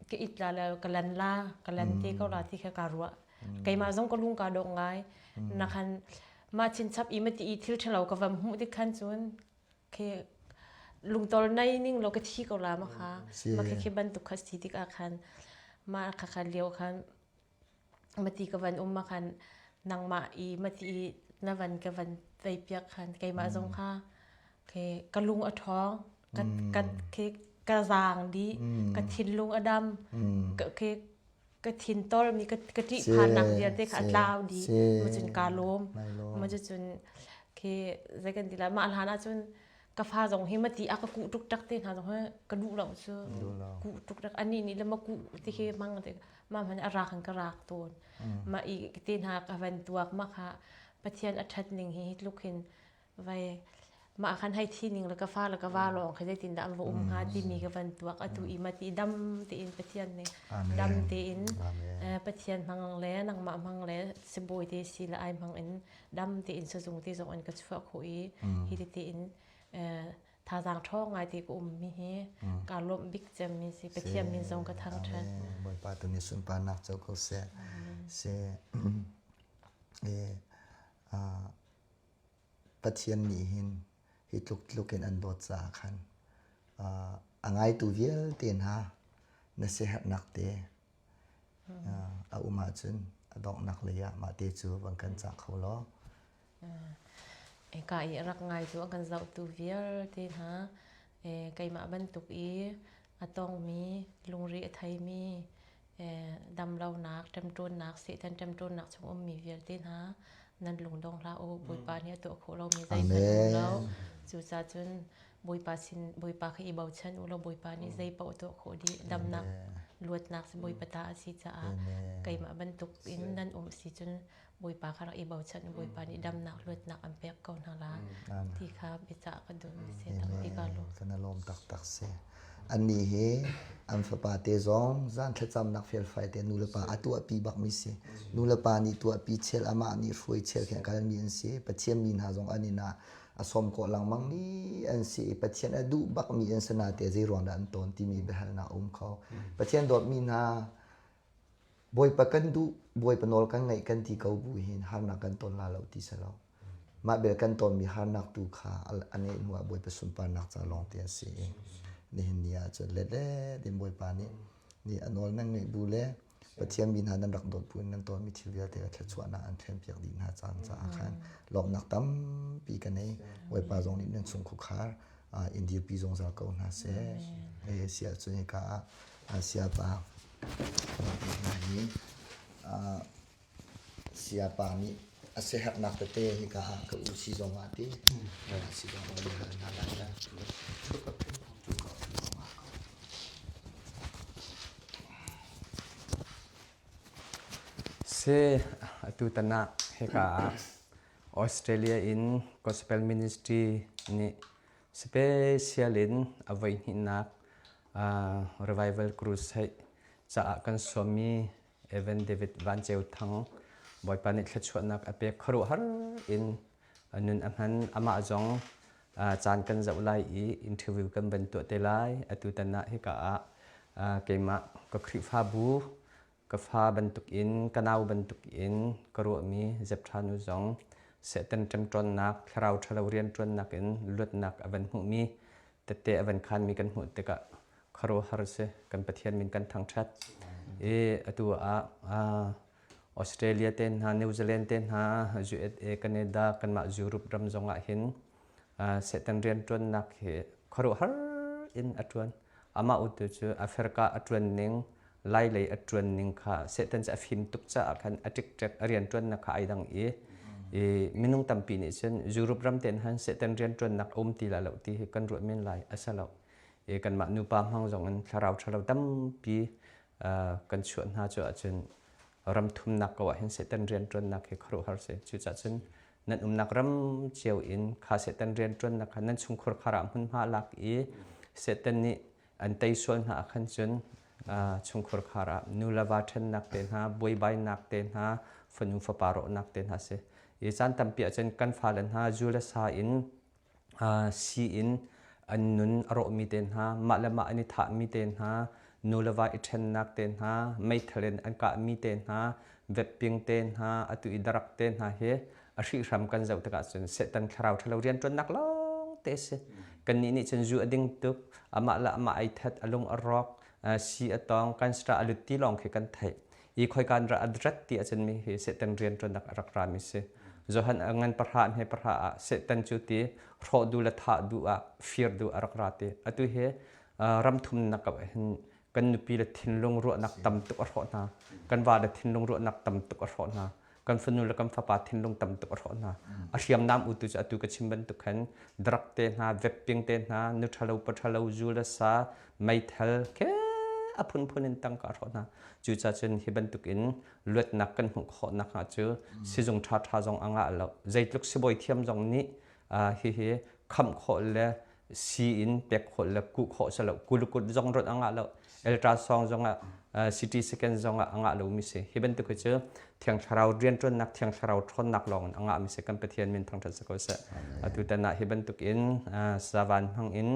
ka it la le ka lan la ka lan te ko la ti kha ka ruah keimah zong ka lung ka dong ngai na khan mah chinchap i mati i thil ṭhalo ka vam hmuh tik khan cun khi lungtol nei ning lo ka thi ko la ma kha ma khi khi bantuk kha si tik ah khan ma kha kha lio khan mati ka van um ma khan nangmah i mati i na van ka van vei piak khan keimah zong kha khi ka lung a ṭhawng ka ka khi ka zaang dih ka thinlung a dam ka khi ka thin tolmi ka ka ṭih phannak vialte kha a tlau dih ma cun kaa lawm ma cun khi zei kan ti la mah hlan ah cun ka fa zong hi mati a ka kuh tuk tak te hna zong hi ka duh lo cu kuh tuk tak ani nih le ma kuh ti khi mang te ma hman a rak in ka rak tawn ma i te hna ka van tuak ma kha Pathian a ṭhat ning hi tluk hin vai mah khan hei thi ning le ka fa le ka va lawng kha zeitin dah an va um hnga timi ka van tuak atu i mati dam tein Pathian nih dam tein Pathian hmang le nangmah hmang le sibawi te si le ai hmang in dam tein sazung te zong an ka chuah khawh i hi te in thazaang ṭhawng ngai te ka um mi hi ka lawmh bik cem mi si Pathian min zong ka thangṭhat Bawipa tu nih sunparnak co ko seh se Pathian nih hin hi tluk tluk in an dawt caah khan a ngaitu vialte hna na siaherhnak te a um ahcun a donghnak lei ah mah te cu van kan cah kho law. Ka i rak ngaitu a kan zohtu vialte hna keimah bantuk i a tongmi lungri a theimi damlonak, ṭemṭawnnak, Satan ṭemṭawnnak chung ummi vialte hna nan lungdong hlah u. Bawipa nih a tuah khawh lomi zeihmanh um lo. Cucaah cun Bawipa sin Bawipa kha i bochan u law Bawipa nih zei paoh tuah khawh dih. Damnak. Luatnak si Bawipa ta a si caah keimah bantuk in nan um si cun Bawipa kha rak i bochan Bawipa nih damnak luatnak an pek ko hna la ti kha biacah ka duh mi si tampi ka lawm. Kan lawm taktak si. Annih hi an fapa te zong zan thlacamnak felfai te nu le pa a tuahpi bak mi si. Nu le pa nih tuahpi chel amah nih hruai chel khin a kalmi an si. Pathian mi hna zong an inn ah a sawm khawh lengmang mi an si i Pathian a duh bak mi an si na te zei ruang dah an tawn timi biahalnak a um kho. Pathian dawtmi hna Bawipa kan duh, Bawipa nawl kan ngaih kan ti ko bu hin harnak kan ton la lo ti si lo. Mah bel kan tonmi harnak tu kha a ngeih hnu ah Bawipa sunparnak ca lawng te a si i nihin ni ah cun let let in Bawipa nih nih a nawl nan ngaih bu le Pathian mi hna nan rak dawt bu in nan tonmi thil vialte kha thluachuahnak an thlenpiak dih hna caan caah khan lawmhnak tampi ka nei. Bawipa zong nih nan chung khukhar in dirpi zungzal ko hna seh. Hei si ahcun hika ah siapa hna hi siapa nih a siaherhnak tete hika ah ka u si zong ah ti si zong ah hal hna lai la. Si atu tan ah hika ah Australia in Gospel Ministry nih special in a voihnihnak Revival Crusade caah kan sawmmi Evan David Van Ceu Thang Bawipa nih thluachuahnak a pek khuaruahhar in a nun a hman amah zong caan kan zoh lai i interview kan van tuah te lai atu tan ah hika ah keimah ka Khrihfabu Ka fa bantukin, ka nau bantukin ka ruahmi Zepthanu zong Satan ṭemṭawnnak, thlarau ṭhalo rianṭuannak in luatnak a van hmuhmi, tette a van khanmi kan hmuh tikah khuaruahhar si. Kan Pathian min kan thangṭhat. I atu ah Australia te hna, New Zealand te hna, USA, Canada, kanmah Europe ram zong ah hin Satan rianṭuannak hi khuaruahhar in a ṭuan. Amah utu cu Africa a ṭuan ning, Lai lei a ṭuan ning kha Satan cu a fim tuk caah khan a ṭikṭek a rianṭuannak kha ai dang i i minung tampi nih cun Europe ram tein han Satan rianṭuannak a um ti lai lo ti hi kan ruah men lai a si lo. I kanmah nupa hmang zong in thlarau ṭhalo tampi kan chuah hna cu ahcun ram thumnak ko ah hin Satan rianṭuannak hi khuaruahhar si. Cucaah cun nan umnak ram cio in kha Satan rianṭuannak kha nan chungkhur khar ah hmunhma lak i Satan nih an tei sual hna ah khan cun chungkhur khar ah nu le va ṭhennak te hna, buaibainak te hna, fanu fapa rawhnak te hna si. I caan tampi ahcun kan fale hna zu le sa in si in an nun a rawhmi te hna, mah le mah an i thahmi te hna, nu le va i ṭhennak te hna, meithal in an kahmi te hna, vepping te hna, atu i darak te hna hi a hrihhram kan zoh tikah cun Satan thlarau ṭhalo rianṭuannak lawng te si. Kannih nih cun zu a ding tuk, amah le amah ai that, a lung a rawk, si a tong, cancer a lut ti lawng khi kan theih. I khoikan ra rat ti ahcun mi hi Satan rianṭuannak a rak rami si. Johan a ngan pahra hme pahra ah Satan cu ti hrawh duh le thah duh ah fir duh a rak ra ti. Atu hi ram thumnak ah hin kan nupi le thinlung ruahnak tam tuk a hrawh hna. Kan va le thinlung ruahnak tam tuk a hrawh hna. Kan fanu le kan fapa thinlung tam tuk a hrawh hna. A hriamnam utu cu atu ka chim bantuk khan drug te hna, vaping te hna, nu ṭhalo pa ṭhalo, zu le sa, meithal ke a phunphun in tangka a hrawh hna. Cucaah cun hi bantuk in luatnak kan hmuh khawh nakhnga cu sizung ṭhaṭha zong a ngah lo. Zeitluk sibawi thiam zong nih hihi khamh khawh le sii in pek khawh le kuh khawh si lo. Kulukut zong rawt a ngah lo. Ultrasound zong ah CT scan zong ah a ngah lomi si. Hi bantuk hi cu Thiang Thlarau rianṭuannak, Thiang Thlarau ṭhawnnak lawng in a ngahmi si. Kan Pathian min thangṭhat si ko seh. Atu tan ah hi bantuk in savan hmang in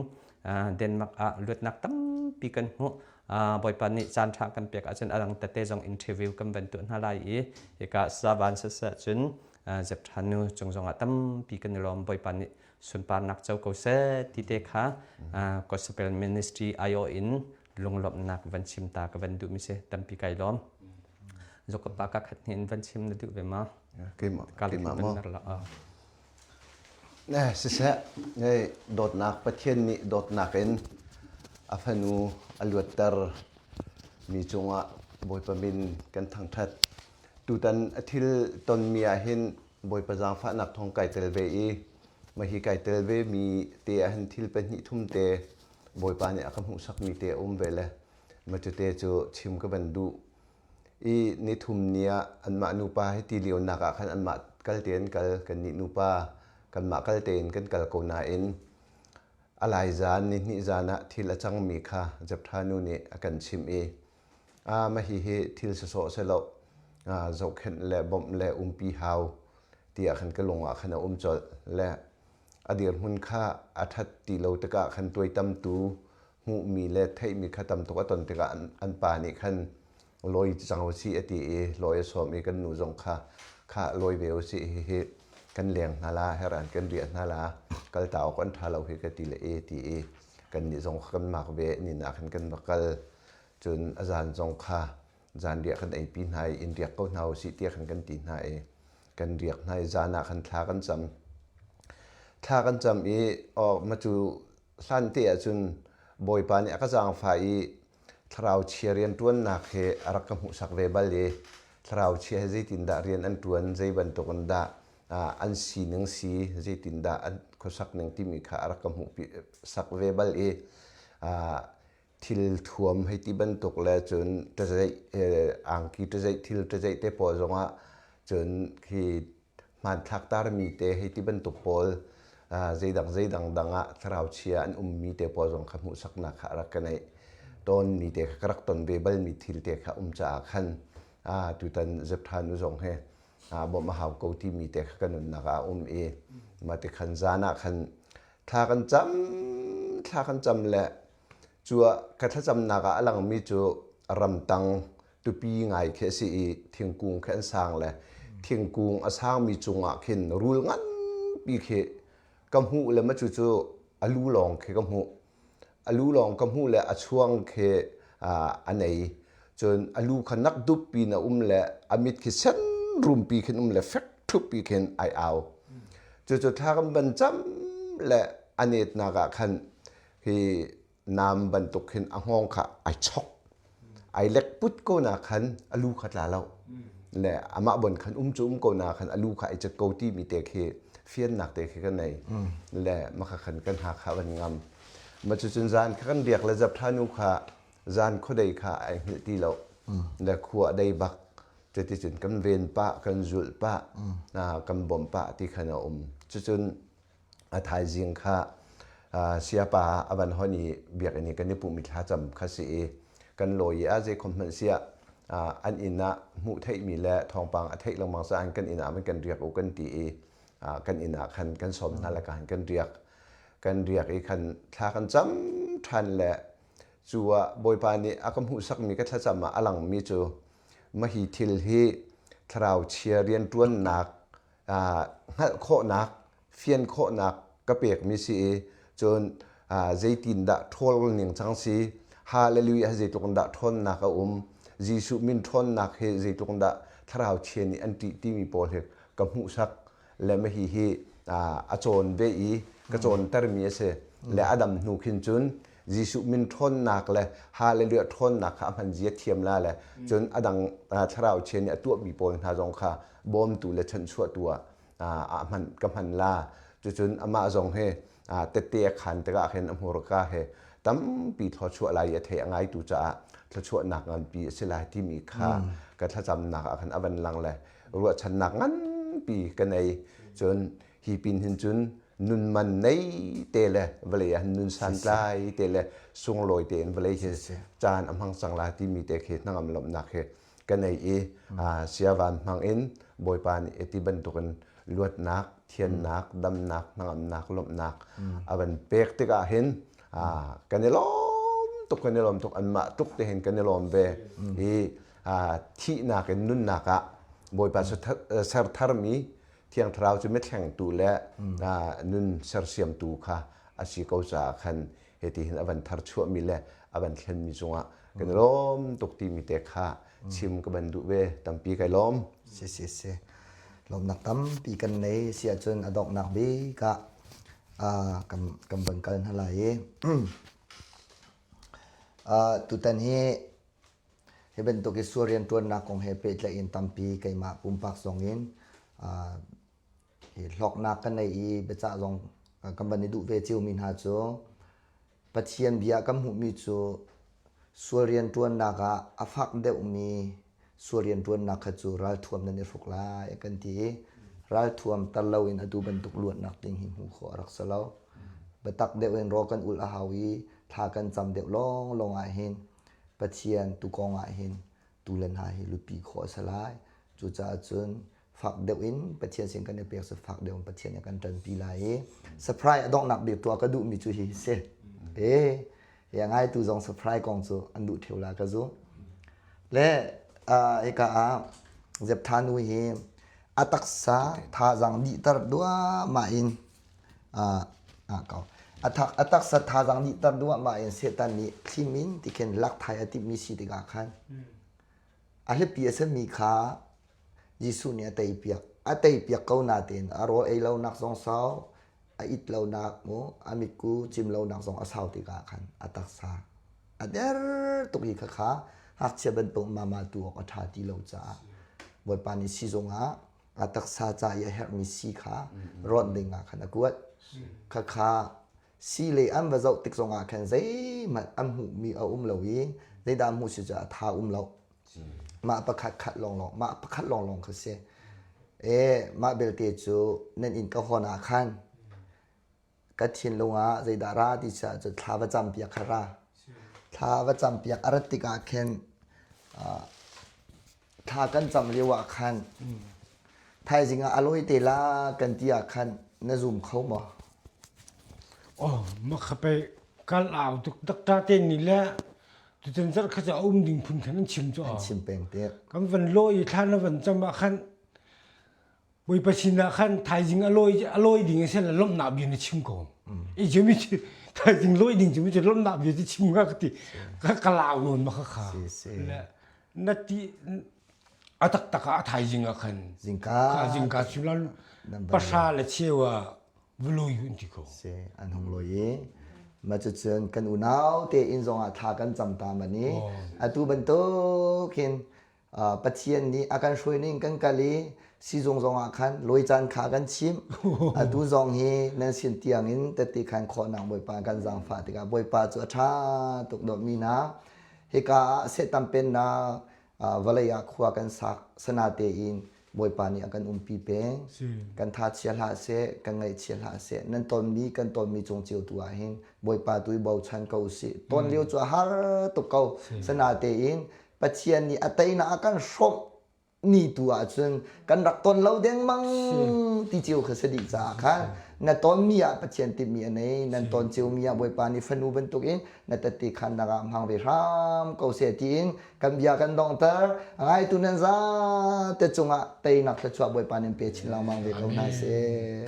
Denmark ah luatnak tampi kan hmuh. Bawipa nih caan ṭha kan pek ahcun a dang tete zong interview kan van tuah hna lai i hika savan siseh cun Zepṭhanu cung zongah tampi kan i lawm. Bawipa nih sunparnak co ko seh ti te kha Gospel Ministry aiawh in lunglawmhnak van chim ta ka van duhmi si. Tampi kai lawm. Zokapa ka khat hin van chim na duh ve ma? Keimah maw? Siseh, dawtnak Pathian nih dawtnak in a fanu a luatter mi cungah Bawipa min kan thangṭhat. Tutan a thil tonmi ah hin Bawipa zaangfahnak thawng kai tel ve i mahi kai tel ve mi te ah hin thil pahnih thum te Bawipa nih a ka hmuhsakmi te a um ve le. Macute cu chim ka van duh. I nithum ni ah anmah nupa hi ti lionak ah khan anmah kal tein kal kannih nupa kanmah kal tein kan kal ko nain a lai zan nihnih zan ah thil a cangmi kha Jeptha nu nih a kan chimh i a mah hihi thil sawsawh silo zohkhenh le bawmh le umpi hau tiah khan ka lung ah khan a um colh le a dirhmun kha a ṭhat ti lo tikah khan tuaitamtu hmuhmi le theihmi kha tam tuk a ton tikah an pa nih khan lawi cang usih a ti i lawi a sawm i kan nu zong kha kha lawi ve usih hihi kan leng hna la heran kan riah hna la kal ta awk an ṭha lo hi ka ti le e ti i kan nih zong kan mak ve ni na khan kan va kal Cun a zan zong kha zanriah kan eipi hna i inn riak ko hna usih tiah khan kan ti hna i kan riak hna i zan ah khan thla kan cam. Thla kan cam i aw macu hlan te ahcun Bawipa nih a ka zaangfah i thlarau chia rianṭuannak he a rak ka hmuhsak ve bal i thlarau chia he zeitindah rian an ṭuan, zei bantukin dah an sining si, zeitindah an khuasak ning timi kha a rak ka hmuhsak ve bal i thil thuam hei ti bantuk le cun ṭazeih angki ṭazeih thil ṭazeih te pawl zongah cun khi hmanthlak tarmi te hei ti bantuk pawl zeidang zeidang dang ah thlarau chia an ummi te pawl zong kha hmuhsaknak kha a rak ka neih tawnmi te kha ka rak ton ve balmi thil te kha um caah khan tutan Zeptha nu zong he bawmh a hau ko timi te kha ka nunnak ah a um i mah ti khan zan ah khan thla kan cam thla kan cam le Cu ah ka thlacamnak ah a langmi cu ramtang tupi ngai khi a si i thingkung khi an sang le thingkung a sangmi cungah khin rul nganpi khi ka hmuh le ma cucu a lu lawng khi ka hmuh. A lu lawng ka hmuh le a chuang khi a nei. Cun a lu kha nak dup piin a um le a mit khi sen rumpi khin um le fek ṭhup pi khin ai au. Cucu thla kan van cam le a netnak ah khan hi nam bantuk hin a hngawng kha ai chok ai lek put ko na khan a lu kha tla lo le amah bon khan um cu um ko na khan a lu kha ai cet ko ti mi te khi fiannak te khi kan nei le makha khan kan ha kha van ngam ma cu cun zan kha kan riak le zap tha nu kha zan khuadei kha ai hngilh ti lo le khua dei bak cuticun kan ven pah kan zulh pah kan bawmh pah ti khan a um cucun A thaizing kha siapa a van hon i biakinn i kan i pumh i thlacam kha si i kan lawi i a zeikhom hmanh siah an inn ah hmuh theihmi le thawngpang a theih lengmang caah kan inn ah man kan riak u kan ti i kan inn ah khan kan sawm hna le khan kan riak kan riak i khan thla kan cam ṭhan le cu ah Bawipa nih a ka hmuhsakmi ka thlacam ah a langmi cu mahi thil hi thlarau chia rianṭuannak hngalh khawhnak, fian khawhnak ka pekmi si i cun zeitindah ṭhawl ning cang si, hallelujah zeitluk in dah ṭhawnnak a um, Jesuh min ṭhawnnak hi zeitluk in dah thlarau chia nih an ṭih timi pawl hi ka hmuhsak le mahi hi a cawn ve i ka cawntermi a si. Le a dam hnu khin cun Jesuh min ṭhawnnak le hallelujah ṭhawnnak kha a hman zia thiam la le cun a dang thlarau chia nih a tuahmi pawl hna zong kha bawmtu le chanchuahtu ah a hman ka hman la cucun amah zong hi tette a khan tikah khin a hmurka he tampi thluachuah lai i a thei a ngaitu caah thluachuahnak nganpi a si lai timi kha ka thlacamnak ah khan a van lang le ruahchannak nganpi ka nei cun hi pin hin cun nun man nei te le vawlei ah nun santlai te le sunglawi tein vawlei hi caan a hmang cang la timi te khi hnangam lawmhnak hi ka nei i siavan hmang in Bawipa nih eti bantukin luatnak, thiannak, damnak, hnangamnak, lawmhnak a van pek tikah hin kan i lawm tuk kan i lawm tuk anmah tuk te hin kan i lawm ve i thihnak in nunnak ah Bawipa ser tharmi Thiang Thlarau cu mithlengtu le nun sersiamtu kha a si ko caah khan hiti hin a van thar chuahmi le a van thlenmi cungah kan i lawm tuk timi te kha chim ka van duh ve tampi kai lawm. Si si si. Lawmnak tampi kan nei si ahcun a donghnak bik ah kan kan van kal hna lai i tutan hi hi bantuk i sual rianṭuannak kong he pehtlaih in tampi keimah pumpak zong in hi hlawknak ka nei i biacah zong kan van i duh ve ciomi hna cu Pathian bia kan hmuhmi cu. Sual rianṭuannak ah a fak deuhmi sual rianṭuannak kha cu ralthuam nan i hruk lai a kan ti i ralthuam tar loin atu bantuk luatnak ding hi hmuh khawh a rak si lo. Biatak deuh in rawl kan ulh a hau i thla kan cam deuh lawnglawng ahhin Pathian tukawng ahhin tu le hna hi lutpi khawh a si lai. Cucaah cun fak deuh in Pathian sin kan i pek cu fak deuh in Pathian nih a kan ṭanpi lai i surprise a donghnak bik tuah ka duhmi cu hi si. E, hi a ngaitu zong surprise kong cu an duh ṭheu la ka zum. Le hika ah Zeptha nu hi a taksa thazaang dihter duahmah in ko. A taksa thazaang dihter duahmah in Satan nih thlim in tikhin lak thai a timhmi si tikah khan a hlipi a simi kha Jesuh nih a teipiak. A teipiak ko nain a rawl ei lonak zong sau, a it lonak mu, a mitku cim lonak zong a sau tikah khan a taksa a der tuk i khakha ngakchia bantuk mama tu awk a ṭha ti lo caah Bawipa nih sizung ah a taksa ca i a herhmi sii kha rawnh ding ah khan a kuat. Khakha sii lei an va zoh tik zongah khan zeihmanh an hmuhmi a um lo i zeidah hmuh si cu a tha um lo. Mah pakhat khat lawnglawng, mah pakhat lawnglawng kha si. E, mah belte cu nan inn ka hawn ah khan ka thinlung ah zeidah ra ti si ahcun thla va campiak kha ra. Thla va campiak a rat tikah khin thla kan cam lio ah khan thaizing ah a lawi te la kan ti ah khan na zum kho maw? Oh, mah kha pei kal au tuk dakta te nih le Tutan zarh kha cu a um ding phun khan an chim cu. An chim peng te. Kan van lawi i thla na van cam ah khan Bawipa sinah khan thaizing a lawi a lawi ding a si la lawmhnak bia na chim ko. I cu mi cu thaizing lawi ding cu mi cu lawmhnak bia cu chim nga ka ti ka ka lau nawn ma kha kha. Na ti a taktak ah a thaizing ah khan zingka zingka suimilam pahra le cheu ah vuloi hun ti ko. Si an hung loi i ma cucun kan unau te inn zong ah thla kan cam ta man i atu bantukin Pathian nih a kan hruai ning kan kal i sizung zong ah khan lawi caan kha kan chim atu zong hi nan sin tiang in tette khan khawhnak Bawipa kan zaangfah tikah Bawipa cu a ṭha tuk dawtmi hna hika ah Satan pennak vawlei ah khua kan sak sana tein Bawipa nih a kan umpi peng. Kan tha chia hlah seh, kan ngaihchia hlah seh. Nan tonmi kan tonmi cung cio tu ah hin Bawipa tu i bochan ko usih. Ton lio cu a har tuk ko. Sana tein Pathian nih a teinak a kan hrawmh ni tu ahcun kan rak ton lo dengmang ti cio kha si dih caah khan na tonmi ah Pathian timhmi a nei nan ton ciomi ah Bawipa nih fanu bantukin na tette khannak ah hmang ve hram ko seh tiin kan bia kan donghter a ngaitu nan zate cungah teinak thluachuah Bawipa nih pe chin lengmang ve ko hna seh.